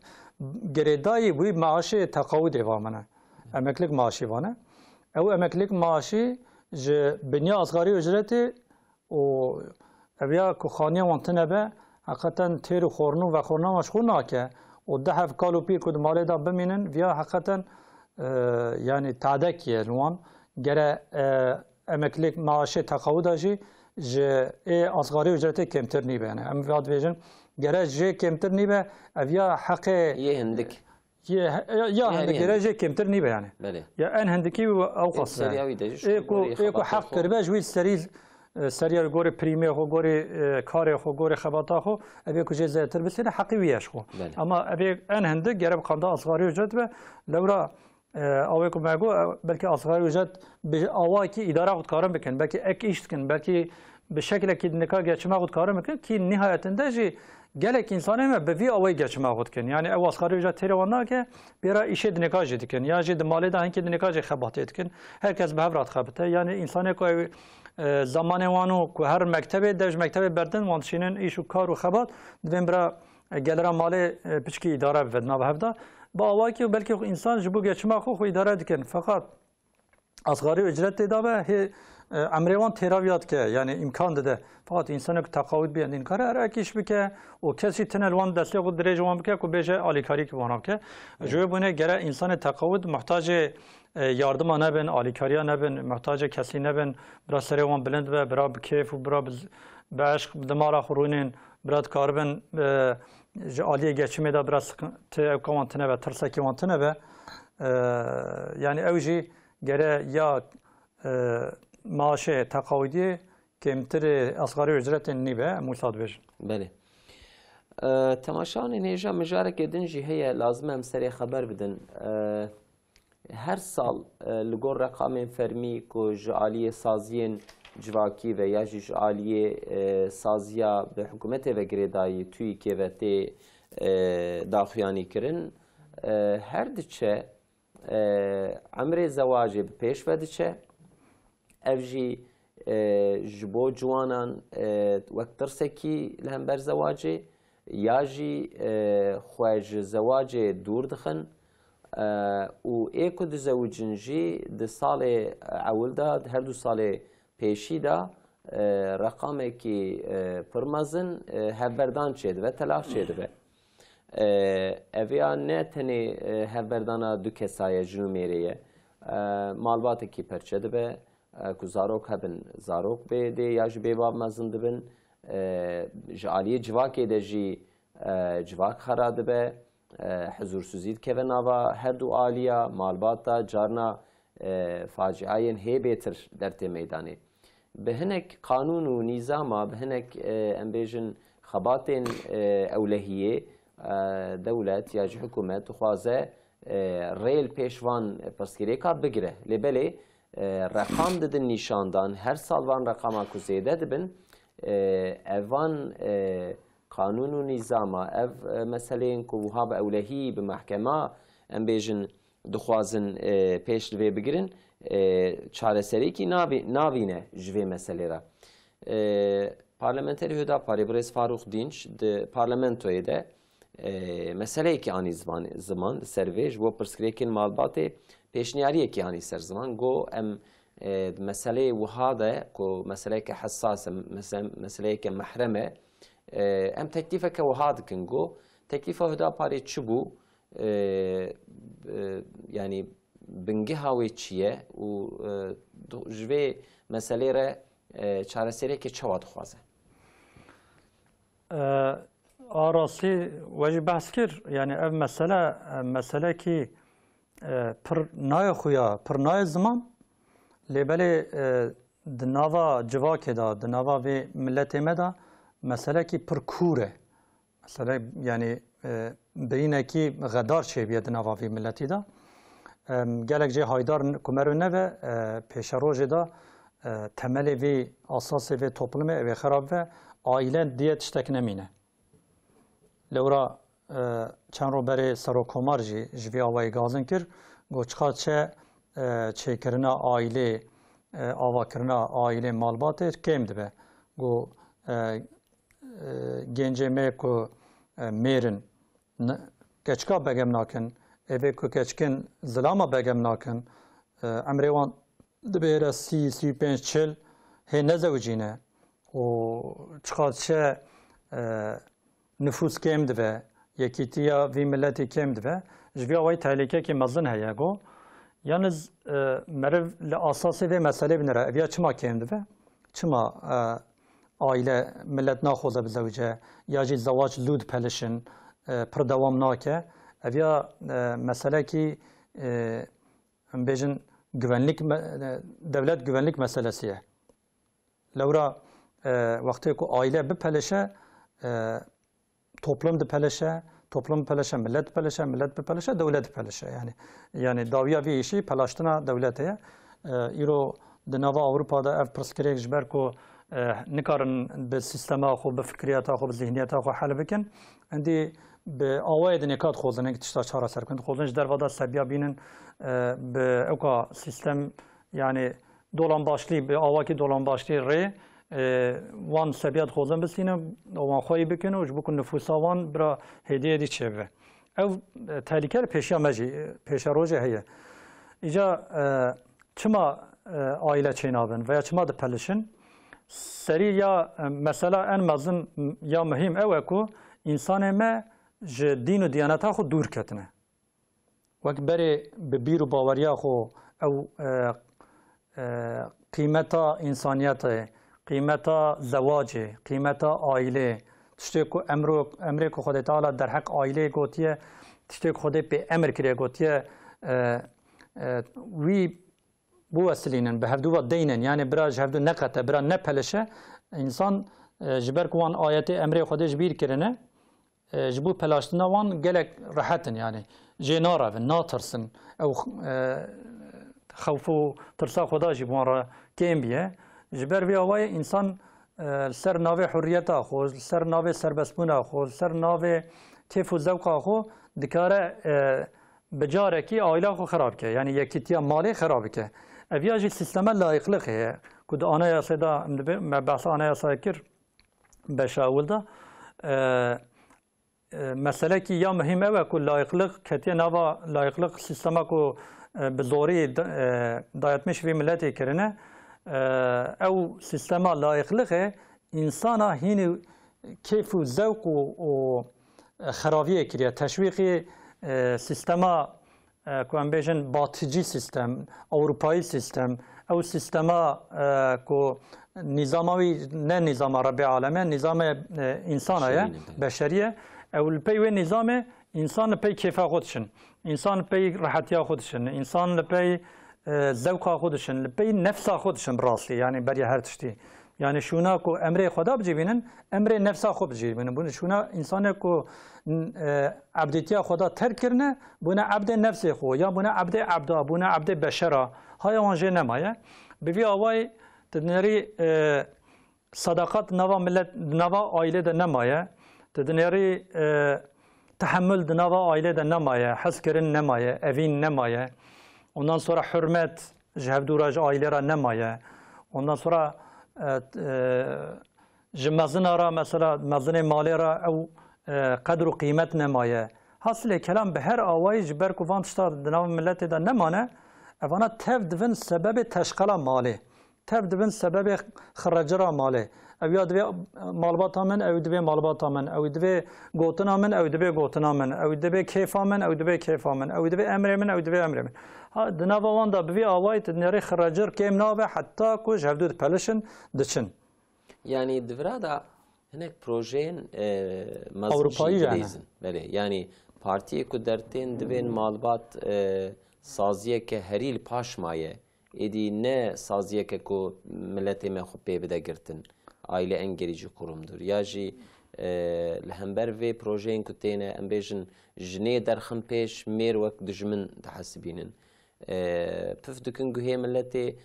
girêdayî wî maaşê teqawudê va min e. Emeklilik maaşî vane. Ew emeklilik maaşî ji binya asgari ücretê û ev ya ku xaniya wan tune be, heqeten têr û xorn û vexorna wan ji xwe nake û deh ev kal û pîr ku di malê de bimînin, viya heqeten, e, yani tadek ye li wan. Gere, e, emeklilik maaşê teqawuda jî ji ê asgari ücretê kêmtir nîbe. Yani em va dibêjin, gere jê kêmtir nîbe, ev ya heqê Yê hindik. Yê he-, ya, ya Yê hindik herî gere hindik. Jê kêmtir nîbe yani. Belê. Ya en hindikî ew qas e. Ê ku, ê ku heq kiribe ji wî serî e, seriya li gorî prîmê xwe, gorî, e, karê xwe, gorî xebata xwe, ev ê ku jê zêdetir bistêne, heqî wî ye ji xwe. Belê. Ama ev ê en hindik gere bi qanda asgarî ücret be, lewra, e, awê ku me got, e, belkî asgarî ücret bi awakî îdara xwe dikarin bikin, belkî ek îş dikin, belkî bi şekilekî nika geçima xwe dikarin bikin, kî nihayetinde jî gelek însanê me bi vî awayî geçima xwe dikin. Yani ew asgarî ücret têrê wan nake, pêra îşê dinika jî dikin. Ya jî di malê de hinkî dinika jî xebatê dikin. Her kes bi hev re dixebite. Yani însanê ku ew, e, zamanê wan û ku her mektebê, dev ji mektebê berdin, wan dişînin îş û kar û xebat, divên bira, e, gelera malê, e, piçkî îdare bibe di nava hev de. Bi awakî û belkî însan ji bo geçima xwe xwe îdare dikin. Feqat asgarî ücret tê de be, hê, e, emrê wan têraviya dike, yani îmkan dide. Fakat însanek teqawit bîye, nînkare her ek îş bike û kes jî tine li wan destê xwe dirêj wan bike ku bêje alîkarî ki wana bike. Ji wê bûnê gere însanê teqawit muhtacê, e, yardima nebin, alîkariya nebin, muhtacê kesî nebin, bira serê wan bilind be, bira bi kêf û bira bi, bi eşq bi dimara xwe rûnên, bira dikaribin, e, ji aliyê geçimê de bira sıkıntı ewka wan tine be, tirsekî wan tine be. E, yani ew jî gere ya, e, maaşê teqawidiyê kêmtirê asgarî ücretên nîbe, em wisa dibêjin. Belê. E, temaşevanên hêja, mijareke din jî heye, lazim e em serê xeber bidin. E, her sal, e, li gor reqamên fermî ku ji aliyê saziyên civakî ve ya jî ji aliyê, e, saziya bi hikûmetê ve girêdayî, TÜİKê ve tê, e, daxuyanî kirin, e, her diçe, e, emrê zewacê bi pêş ve diçe. Ev jî, e, ji bo ciwanan, e, wek tirsekî li hember zewacê, ya jî, e, xwe ji zewacê dûr dixin, e, û ê ku dizewicin jî di salê ewil de, di her du salê pêşî de, e, reqamekî, e, pir mezin, e, hevberdan çêdibe, telaq çêdibe. E, ev ya ne tenê, e, hevberdana du kesa ye, jin û mêrê ye. E, malbatekî perçe dibe, e, ku zarok hebin, zarok bê dê ya jî bêbav mezin dibin. E, ji aliyê civakê de jî, e, civak xera dibe, e, hizûrsizî dikeve nava her du aliya, malbata, carna, e, faciayên hê bêtir dertê meydanê. Bi hinek qanûn û nîzama, bi hinek, e, em bêjin xebatên, e, ewlehiyê, e, dewlet ya jî hikûmet dixwaze, e, rê li pêş van pirsgirêka bigire. Lê belê, e, reqam didin nîşandan, her sal van reqama ku zêde dibin, e, evan, e, qanûn û nîzama, ev, e, meseleyên ku wiha bi ewlehî, bi mehkema, em bêjin, dixwazin, e, pêş li vê bigirin, e, çareserîkî nabî-, nabîne ji vê meselê re. E, Parlamenterê Hüdaparê birêz Farûq Dînç di parlamentoyê de, e, meseleyekî anî ziman, ziman li ser vê, ji bo pirsgirêkên malbatê pêşniyariyekî anî ser ziman. Got, em, e, di meseleyê wiha de ku meseleyeke hesas e, mese-, meseleyeke mehrem e, e, em teklîfeke wiha dikin. Got, teklîfa Hüdaparê çi bû? E, e, yani bingeha wê çi ye û, e, du-, ji vê meselê re, e, çareseriyeke çawa dixwaze? E, a rastî we jî behs kir, yani ev mesele, e, meselekî, e, pir nayê xuya, pir nayê ziman, lê belê, e, di nava civakê de, di nava vê miletê me de meselekî pir kûr e. Mesela, yani, e, birînekî xedar çêbûye di nava vî miletî de. Em, gelek jê haydar n-, ku mero nebe, e, pêşerojê de, e, temelê vî, asasê vê toplumê ew ê xerab be, aîle diye tiştek nemîne. Lewra, e, çend roj berê Serokkomar jî ji vî awayî gazin kir, got, çiqas çe, e, çêkirina aîlê, e, avakirina aîlê malbatê kêm dibe. Got, e, e, gencê me ku, e, mêr in, ne-, keçika begem nakin, ê vê ku keçikên zilama begem nakin, e, emrê wan dibêre sî, sî û pênc, çil, hê nezewicîne û çiqas çe, e, nifûs kêm dibe, yekîtiya vî miletî kêm dibe, ji vî awayî tehlîkekî mezin heye ku yalnız, e, meriv li asasê vê meselê binêre, ev ya çima kêm dibe? Çima, e, aîle, milet naxwaze bizewice, ya jî zewac lû dipelişin, e, pir dewam nake? Ev ya, e, meselekî, e, em bêjin güvenlik me-, e, dewlet güvenlik meselesi ye. Lewra, e, wextê ku aile bipelişe, e, toplum dipelişe, toplum bipelişe, millet dipelişe, millet bipelişe, dewlet dipelişe. Yani, yani dawiya vî îşî pelaştina dewletê ye. E, îro di nava Ewropa de ev pirsgirêk ji ber ku, e, nikarin bi sîstema xwe, bi fikriyata xwe, bi zihniyeta xwe hel bikin. Endî bi awayê dinê ka dixwazin, hinek tişta çareser bikin. Dixwazin ji derva de sebiya bînin, e, bi ewka sîstem, yani dolambaşlî, bi awakî dolambaşlî rê, e, wan sebiya dixwazin bistînin, wan xweyî bikin û ji bo ku nifûsa wan bira hêdî hêdî çêbibe. Ev, e, tehlîke li pêşiya me jî, e, pêşerojê heye. Îca, e, çima, e, aîle çênabin veya çima dipelişin? Serî ya, e, mesela en mezin ya muhîm ew e ku însanê me ji dîn û diyaneta xwe dûr ketine. Wek berê bi bîr û baweriya xwe ew, e, e, qîmeta însaniyetê, qîmeta zewacê, qîmeta aîlê, tiştê ku emro, emrê ku Xwedê Teala derheq aîleyê gotiye, tiştê ku Xwedê pê emir kiriye gotiye, e, e, wî biwesilînin, bi hevdû ve deynin, yani bira ji hevdû neqete, bira nepelişe, însan, e, ji ber ku wan ayetê emrê Xwedê ji bîr kirine, e, ji bo pelaştina wan gelek rehet in, yani jê narevin, natirsin. Ew, e, xewf û tirsa Xweda jî bi wan re kêm biye. Ji ber vê awayê însan, e, li ser navê hurriyeta xwe, li ser navê serbestbûna xwe, li ser navê kêf û zewqa xwe dikare, e, bi carekî aîla xwe xera bike, yani yekîtiya malê xera bike. Ev ya jî sîstema layîqlixê ye, ku di anayasê de, em dibê, me behsa anayasayê kir, beşa ewil de, e, e, meselekî ya muhîm ew e ku layîqliq ketiye nava layîqliq sîstema ku, e, bi zorî da-, e, dayatmîş vî miletê kirine. E, ew sîstema layîqlixê însana hînî kêf û zewq û, û, e, xeraviyê kiriye. Teşwîqî, e, sîstema, e, ku em bêjin batıcî sîstem, ewropayî sîstem, ew sîstema, e, ku nîzama wî ne nîzama Rebbê Alem e, nîzamê, e, însana ye, beşerî ye. Beşerî ye. Ew li pey wê nîzamê însan li pey kêfa xwe diçin. Însan li pey rehetiya xwe diçin. Însan li pey, e, zewqa xwe diçin. Li pey nefsa xwe diçin bi rastî. Yani beriya her tiştî. Yani şûna ku emrê Xweda bicîbînin, emrê nefsa xwe bicîbînin. Bûne şûna însanê ku, e, ebdîtiya Xweda terk kirine, bûne ebdê nefsê xwe, ya bûne ebdê ebda, bûne ebdê beşera. Haya wan jê nemaye. Bi vî awayî tu dinêrî, e, sadaqat nava milet, nava aîlê de nemaye. Tu dinêrî, e, tehemul di nava aîlê de nemaye, hezkirin nemaye, evîn nemaye. Ondan sonra hurmet ji hevdû re, ji aîlê re nemaye. Ondan sonra, e, e, ji mezina re, mesela mezinê malê re ew, e, qedr û qîmet nemaye. Hasilê kelam bi her awayî ji ber ku van tişta di nav miletê de nemane, evana tev dibin sebebê teşqela malê. Tev dibin sebebê xirrecira malê. Ew ya divê malbata min, ew divê malbata min, ew divê gotina min, ew divê gotina min, ew divê kêfa min, ew divê kêfa min, ew divê emrê min, ew divê emrê min. Ha, di nava wan de bi vî awayî tu dinêrî xirrecir kêm nabe heta ku ji hevdû dipelişin, diçin. Yani di vira de hinek projeyên, e, mezin Ewropayî jî jî hene. Dilîzin. Belê, yani partiyê ku dertên divên malbat, e, saziyeke herî li paş maye. Êdî ne saziyeke ku miletê me xwe pê bide girtin. Aîle en gerî jî qurumdur. Ya jî, e, li hember vê projeyên ku têne, em bêjin, jinê derxin pêş, mêr wek dijmin dihesibînin. E, pif dikin guhê miletê,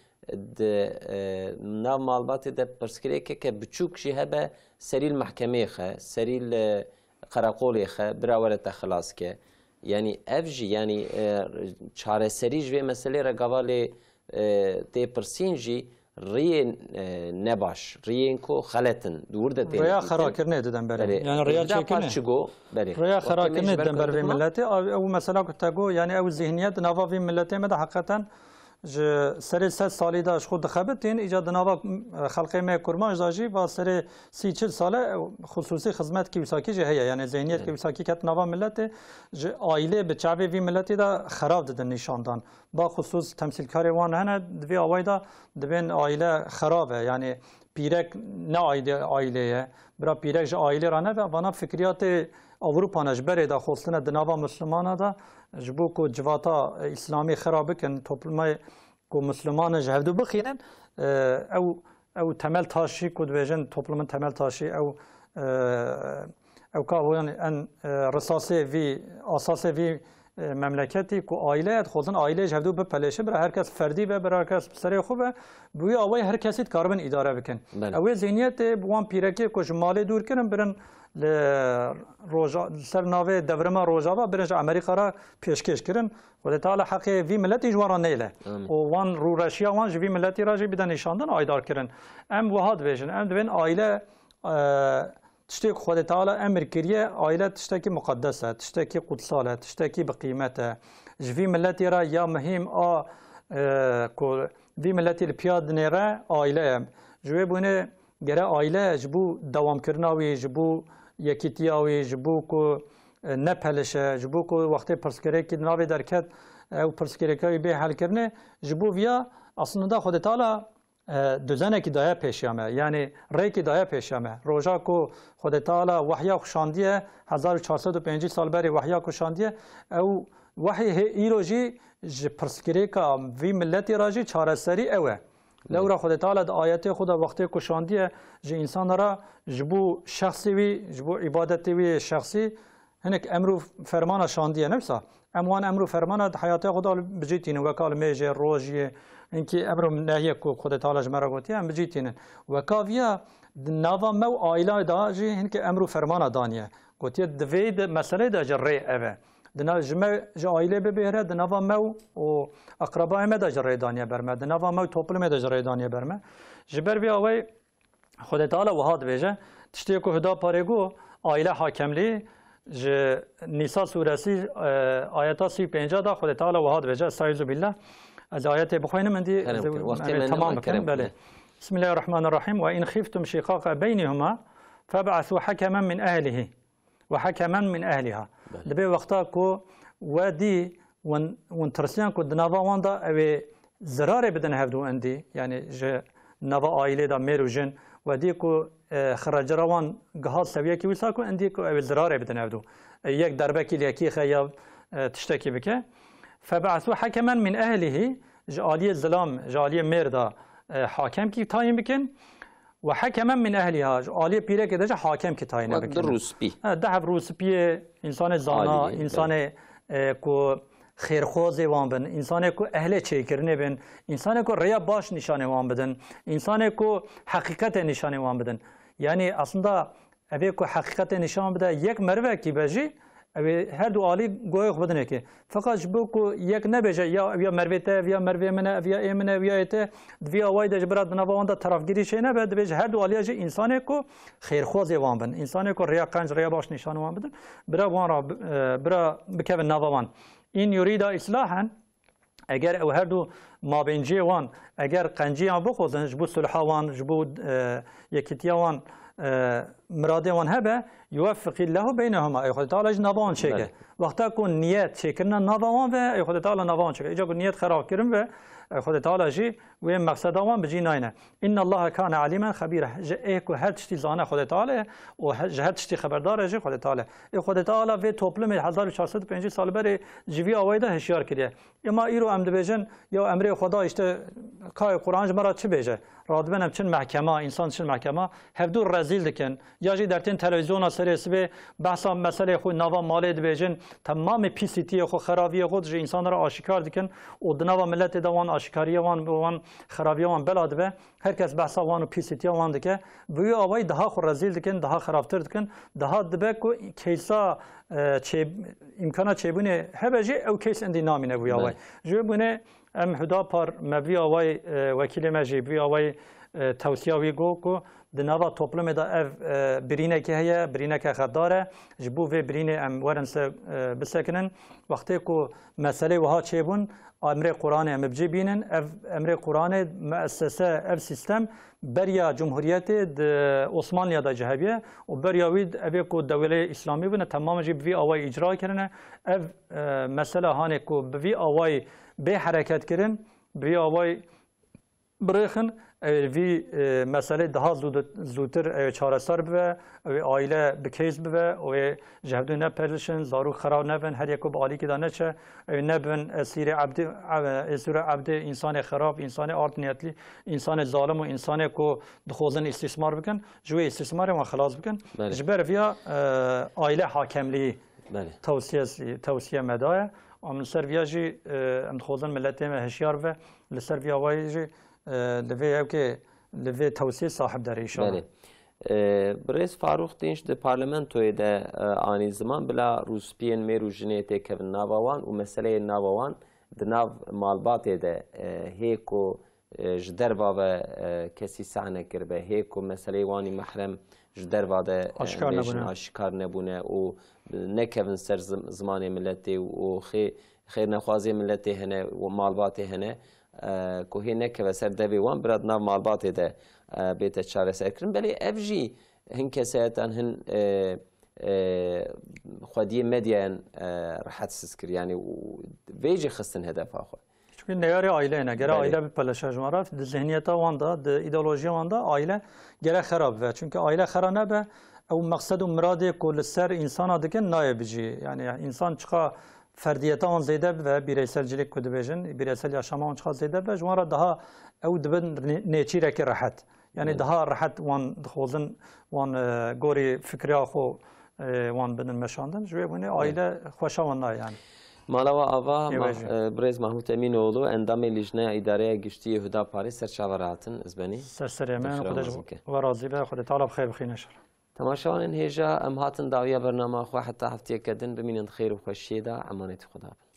di, e, nav malbatê de pirsgirêkeke biçûk jî hebe, serî li mehkemeyê xe, serî li qereqolê xe, bira were te xilas ke. Yanî ev jî, yanî, e, çareserî ji vê meselê re gava lê, e, tê pirsîn jî riyên, e, nebaş, riyên ku xelet in, di wir de têne Rêya dîtin. Xerakirinê didem berê. Belê. Yani rêya Di vira çêkirinê. Paç çi go? Belê. Rêya Wextê me xerakirinê ji ber didem ber vê kurdikma? Miletê. Ev, ew mesela ku te go, yani ew zihniyet di nava vî miletê me de heqeten ji serê sed salî de ji xwe dixebitîn, îca di nava, e, xelqê me kurmanc de jî va serê sî çil sale, e, xusûsî xizmetkî wîsakî jî heye. Yani zihniyet ki Belê. Wîsakî ket nava miletê, ji aîlê bi çavê vî miletî de xerab didin nîşandan. Baxusûs temsîlkarê wan hene, di vê awayî de dibên aîle xerab e. Yani pîrek ne aîde-, aîlê ye. Bira pîrek ji aîlê re nebe. Vana fikriyatê Ewropa ne ji berê de xwestine di nava Muslimana de, ji bo ku civata, e, Îslamî xera bikin, toplumê ku Musliman in ji hevdû bixînin, e, ew, ew temel taşî ku dibêjin toplumin temel taşî ew, e, ew ka, yani en, e, risasê vî, asasê vî, e, memleketî ku aile ye, dixwazin aile ji hevdû bipeleşe, bira her kes ferdî be, bira her kes bi serê xwe be, bi wî awayî her kesî dikaribin îdare bikin. Belê. Ew ê zihniyetê bi wan pîrekê ku ji malê dûr kirin, birin li roja-, li ser navê devrima Rojava, birin ji Amerîka re pêşkêş kirin. Xwedê Teala heqê vî miletî ji wan re neyle. Amîn. Û wan rûreşiya wan ji vî miletî re jî bide nîşandin, aydar kirin. Em wiha dibêjin, em dibên aile, e, tiştê ku Xwedê Teala emir kiriye, aile tiştekî muqeddes e, tiştekî qudsal e, tiştekî bi qîmet e. Ji vî miletî re ya muhîm a, e, ku vî miletî li piya dinêre aile ye. Ji wê bûnê gere aile ji bo dewamkirina wî, ji bo yekîtiya wî, ji bo ku, e, nepelişe, ji bo ku wextê pirsgirêkî di navê derket, ew pirsgirêka wî bê helkirinê, ji bo viya aslında Xwedê Teala, e, duzenekî daye pêşiya me, yanî rêkî daye pêşiya me. Roja ku Xwedê Teala wehya xwe şandiye, hezar û çar sed û pêncî sal berê wehya ku şandiye, ew wehyê hê îro jî ji pirsgirêka vî miletî re jî çareserî ew e. Lewra Xwedê Teala di ayetê xwe de wextê ku şandiye ji însana re, ji bo şexsê wî, ji bo îbadetê wî yê şexsî, hinek emr û fermana şandiye, ne wisa? Em wan emr û fermana di heyatê xwe de bi cî tînin, weka limêjê, rojiyê, hinkî emr û nehyê ku Xwedê Teala ji me re gotiye, em bi cî tînin. Weka viya di nava me û aîla de jî hinkî emr û fermana daniye. Gotiye, di vê de, meselê de jî rê ev e. Di na-, ji me, ji aîlê bibêhre, di nava me û, û eqrebayê me de jî rê daniye ber me. Di nava me û toplumê de jî rê daniye ber me. Ji ber vê awayî Xwedê Teala wiha dibêje, tiştê ku Huda parê got, aile hakemlî, ji Nîsa sûresî, e, ayeta sî û pênc de Xwedê Teala wiha dibêje, Estaizu billah, ez ayetê bixwînim, hindî Kerem ez ê, kir. Wextê em ê me temam nemaye, bikin, kerem belê. Kir. Bismillahirrahmanirrahim. Ve in xiftum şiqaqa beynihuma feb'asu hakemen min ehlihi ve hakemen min ehliha. Belê. Dibê wexta ku we dî, wan, wan tirsiyan ku di nava wan de ew ê zirarê bidin hevdû indî, yanî ji nava aîlê de mêr û jin, we dî ku, e, xiracira wan giha sewiyekî wisa ku indî ku ew ê zirarê bidin hevdû. E, yek derbekî li yekî xe ya, e, tiştekî bike. Feb'asu hakemen min ehlihi, ji aliyê zilam, ji aliyê mêr de, e, hakemkî tayîn bikin. Ve hakemen min ehliha, ji aliyê pîrekê de jî hakemkî tayîne bikin. Wek du rûspî. Ha, du hev rûspiyê, însanê zana, Alî, însanê, e, ku xêrxwazê wan bin, însanê ku ehlê çêkirinê bin, însanê ku rêya baş nîşanê wan bidin, însanê ku heqîqetê nîşanê wan bidin. Yanî aslında evê ku heqîqetê nîşan bide, yek merivekî be jî, ew ê her du alî goyê xwe bidin yekê. Feqet ji bo ku yek nebêje, ya ev ya merivê te, ev ya merivê min e, ev ya ê min e, ev ya ê te, di vî awayî de ji bira di nava wan de terafgirî çê nebe, dibêje her du aliya jî însanê ku xêrxwazê wan bin, însanê ku rêya qenc, rêya baş nîşan wan bidin, bira wan re, e, bira bikevin nava wan. In yurîda îslahen, eger ew her du mabênciyê wan, eger qenciyan bixwazin, ji bo sulha wan, ji bo, e, yekîtiya wan, e, miradê wan hebe, yuweffiqî lehu beynehuma, ey Xwedê Teala jî nava wan çêke. Belê. Wexta ku niyet çêkirina nava wan ve, ey Xwedê Teala nava wan çêke. Îca ku niyet xerab kirin ve, ey Xwedê Teala jî wê meqseda wan bi cî nayne. Înnallaha kane alîmen xebîra. Ji ê ku her tiştî zane Xwedê Teala ye û he-, ji her tiştî xeberdar e jî Xwedê Teala ye. Ê Xwedê Teala vê toplumê hezar û çar sed û pêncî sal berê ji vî awayî de hişyar kiriye. Ema îro em dibêjin, ya emrê Xweda, işte, kayê Quran ji me re çi bêje? Radibin em çin mehkema, însan çin mehkema, hevdû rezîl dikin. Ya jî dertên televîzyona serê sibê behsa meselê xwe nava malê dibêjin, temamê pîsîtiyê xwe, xeraviyê xwe ji însan re aşîkar dikin û di nava miletê de wan aşîkariya wan, wan xerabiya wan bela dibe. Her kes behsa wan û pîsîtiya wan dike. Bi wî awayî daha xwe rezîl dikin, daha xerabtir dikin. Daha dibe ku keysa, e, çê-, îmkana çêbûnê hebe jî ew keys indî namîne bi wî awayî. Belê. Ji wê bûnê em Huda Par me bi vî awayî, e, wekîlê me jî bi vî awayî, e, tewsiya wî got ku di nava toplumê de ev, e, birînekê heye, birîneke xedar e. Ji bo vê birînê em werin se-, e, bisekinin. Wextê ku meselê wiha çêbûn, emrê Quranê em bi cî bînin. Ev emrê Quranê, muessese, ev sîstem beriya Cumhuriyetê di Osmanliya de cî hebiye û beriya wî evê ku dewleyê Îslamî bûne, temam jî bi vî awayî îcra kirine. Ev, e, mesela hanê ku bi vî awayî bê hereket kirin, bi vî awayî birêxin, Ew ê vî, e, meselê daha zûd-, zûtir ew ê çareser bibe, ew ê aîle bi case bibe, ew ê ji hevdû nepelişin, zarok xera nebin, her yeko bi alîkî de neçe, ew ê nebin esîrê ebdê, ev-, esîrê ebdê, însanê xerab, însanê art niyetlî, însanê zalim û însanê ku dixwazin îstîsmar bikin, ji wê îstîsmarê wan xilas bikin. Belê. Ji ber viya, e, aîle hakemlî Belê. tewsiye, tewsiye me daye. Em li ser viya jî, e, em dixwazin miletê me hişyar bibe. Li ser viya wayê jî, e, li vê ewkê, li vê tewsiyê sahib dere înşallah. Belê. E, Birêz Farûq Dînç di parlamentoyê de, e, anî ziman, bila rûspiyên mêr û jinê têkevin nava wan û meseleyên nava wan di nav malbatê de, e, hê ku, e, ji derva ve, e, kesî seh nekiribe, hê ku meseleyê wanî mehrem ji derva de, e, Aşikar bêjin nebûne. aşikar nebûne û nekevin ser zim-, zimanê miletê û xê-, xêrnexwazê miletê hene û malbatê hene, e, ku hê nekeve ser devê wan, bira di nav malbatê de, e, bête çareserkirin. Belê ev jî hin kesayetan, hin, e, e, xwediyê medyayan, e, rehetsiz kir. Yani û vê jî xistin hedefa xwe. Çünkü neyarê aile ne. Gere Belê. aile bipeleşe ji wan re. Di zihniyeta wan de, di ideolojiya wan de aile gere xera bibe. Çünkü aile xera nebe, ew meqsed û miradê ku li ser însana dikin nayê bi cî. Yani insan çiqa ferdiyeta wan zêde bibe, bireyselcilik ku dibêjin, bireysel yaşama wan çiqa zêde bibe, ji wan re daha ew dibin nê-, nêçîrekî rehet. Yani Belê. daha rehet wan dixwazin, wan, e, gorî fikriya xwe, e, wan bidin meşandin. Ji wê bûnê Belê. aile xweşa wan nayê yani. Mala we ava, Ê Mah-, wejî. e, Birêz Mahmûd Emînoğlu, endamê Lîjneya Îdareya Giştî yê Huda Parê, ser çava re hatin, ez benî. Ser serê me, Xwedê ji we razî bike. we razî be, Xwedê Teala bi xêr bixîne şer. Temaşevanên hêja, em hatin dawiya bernama xwe, heta heftiyeke din bimînin di xêr û xweşiyê de, emanetî Xweda bin.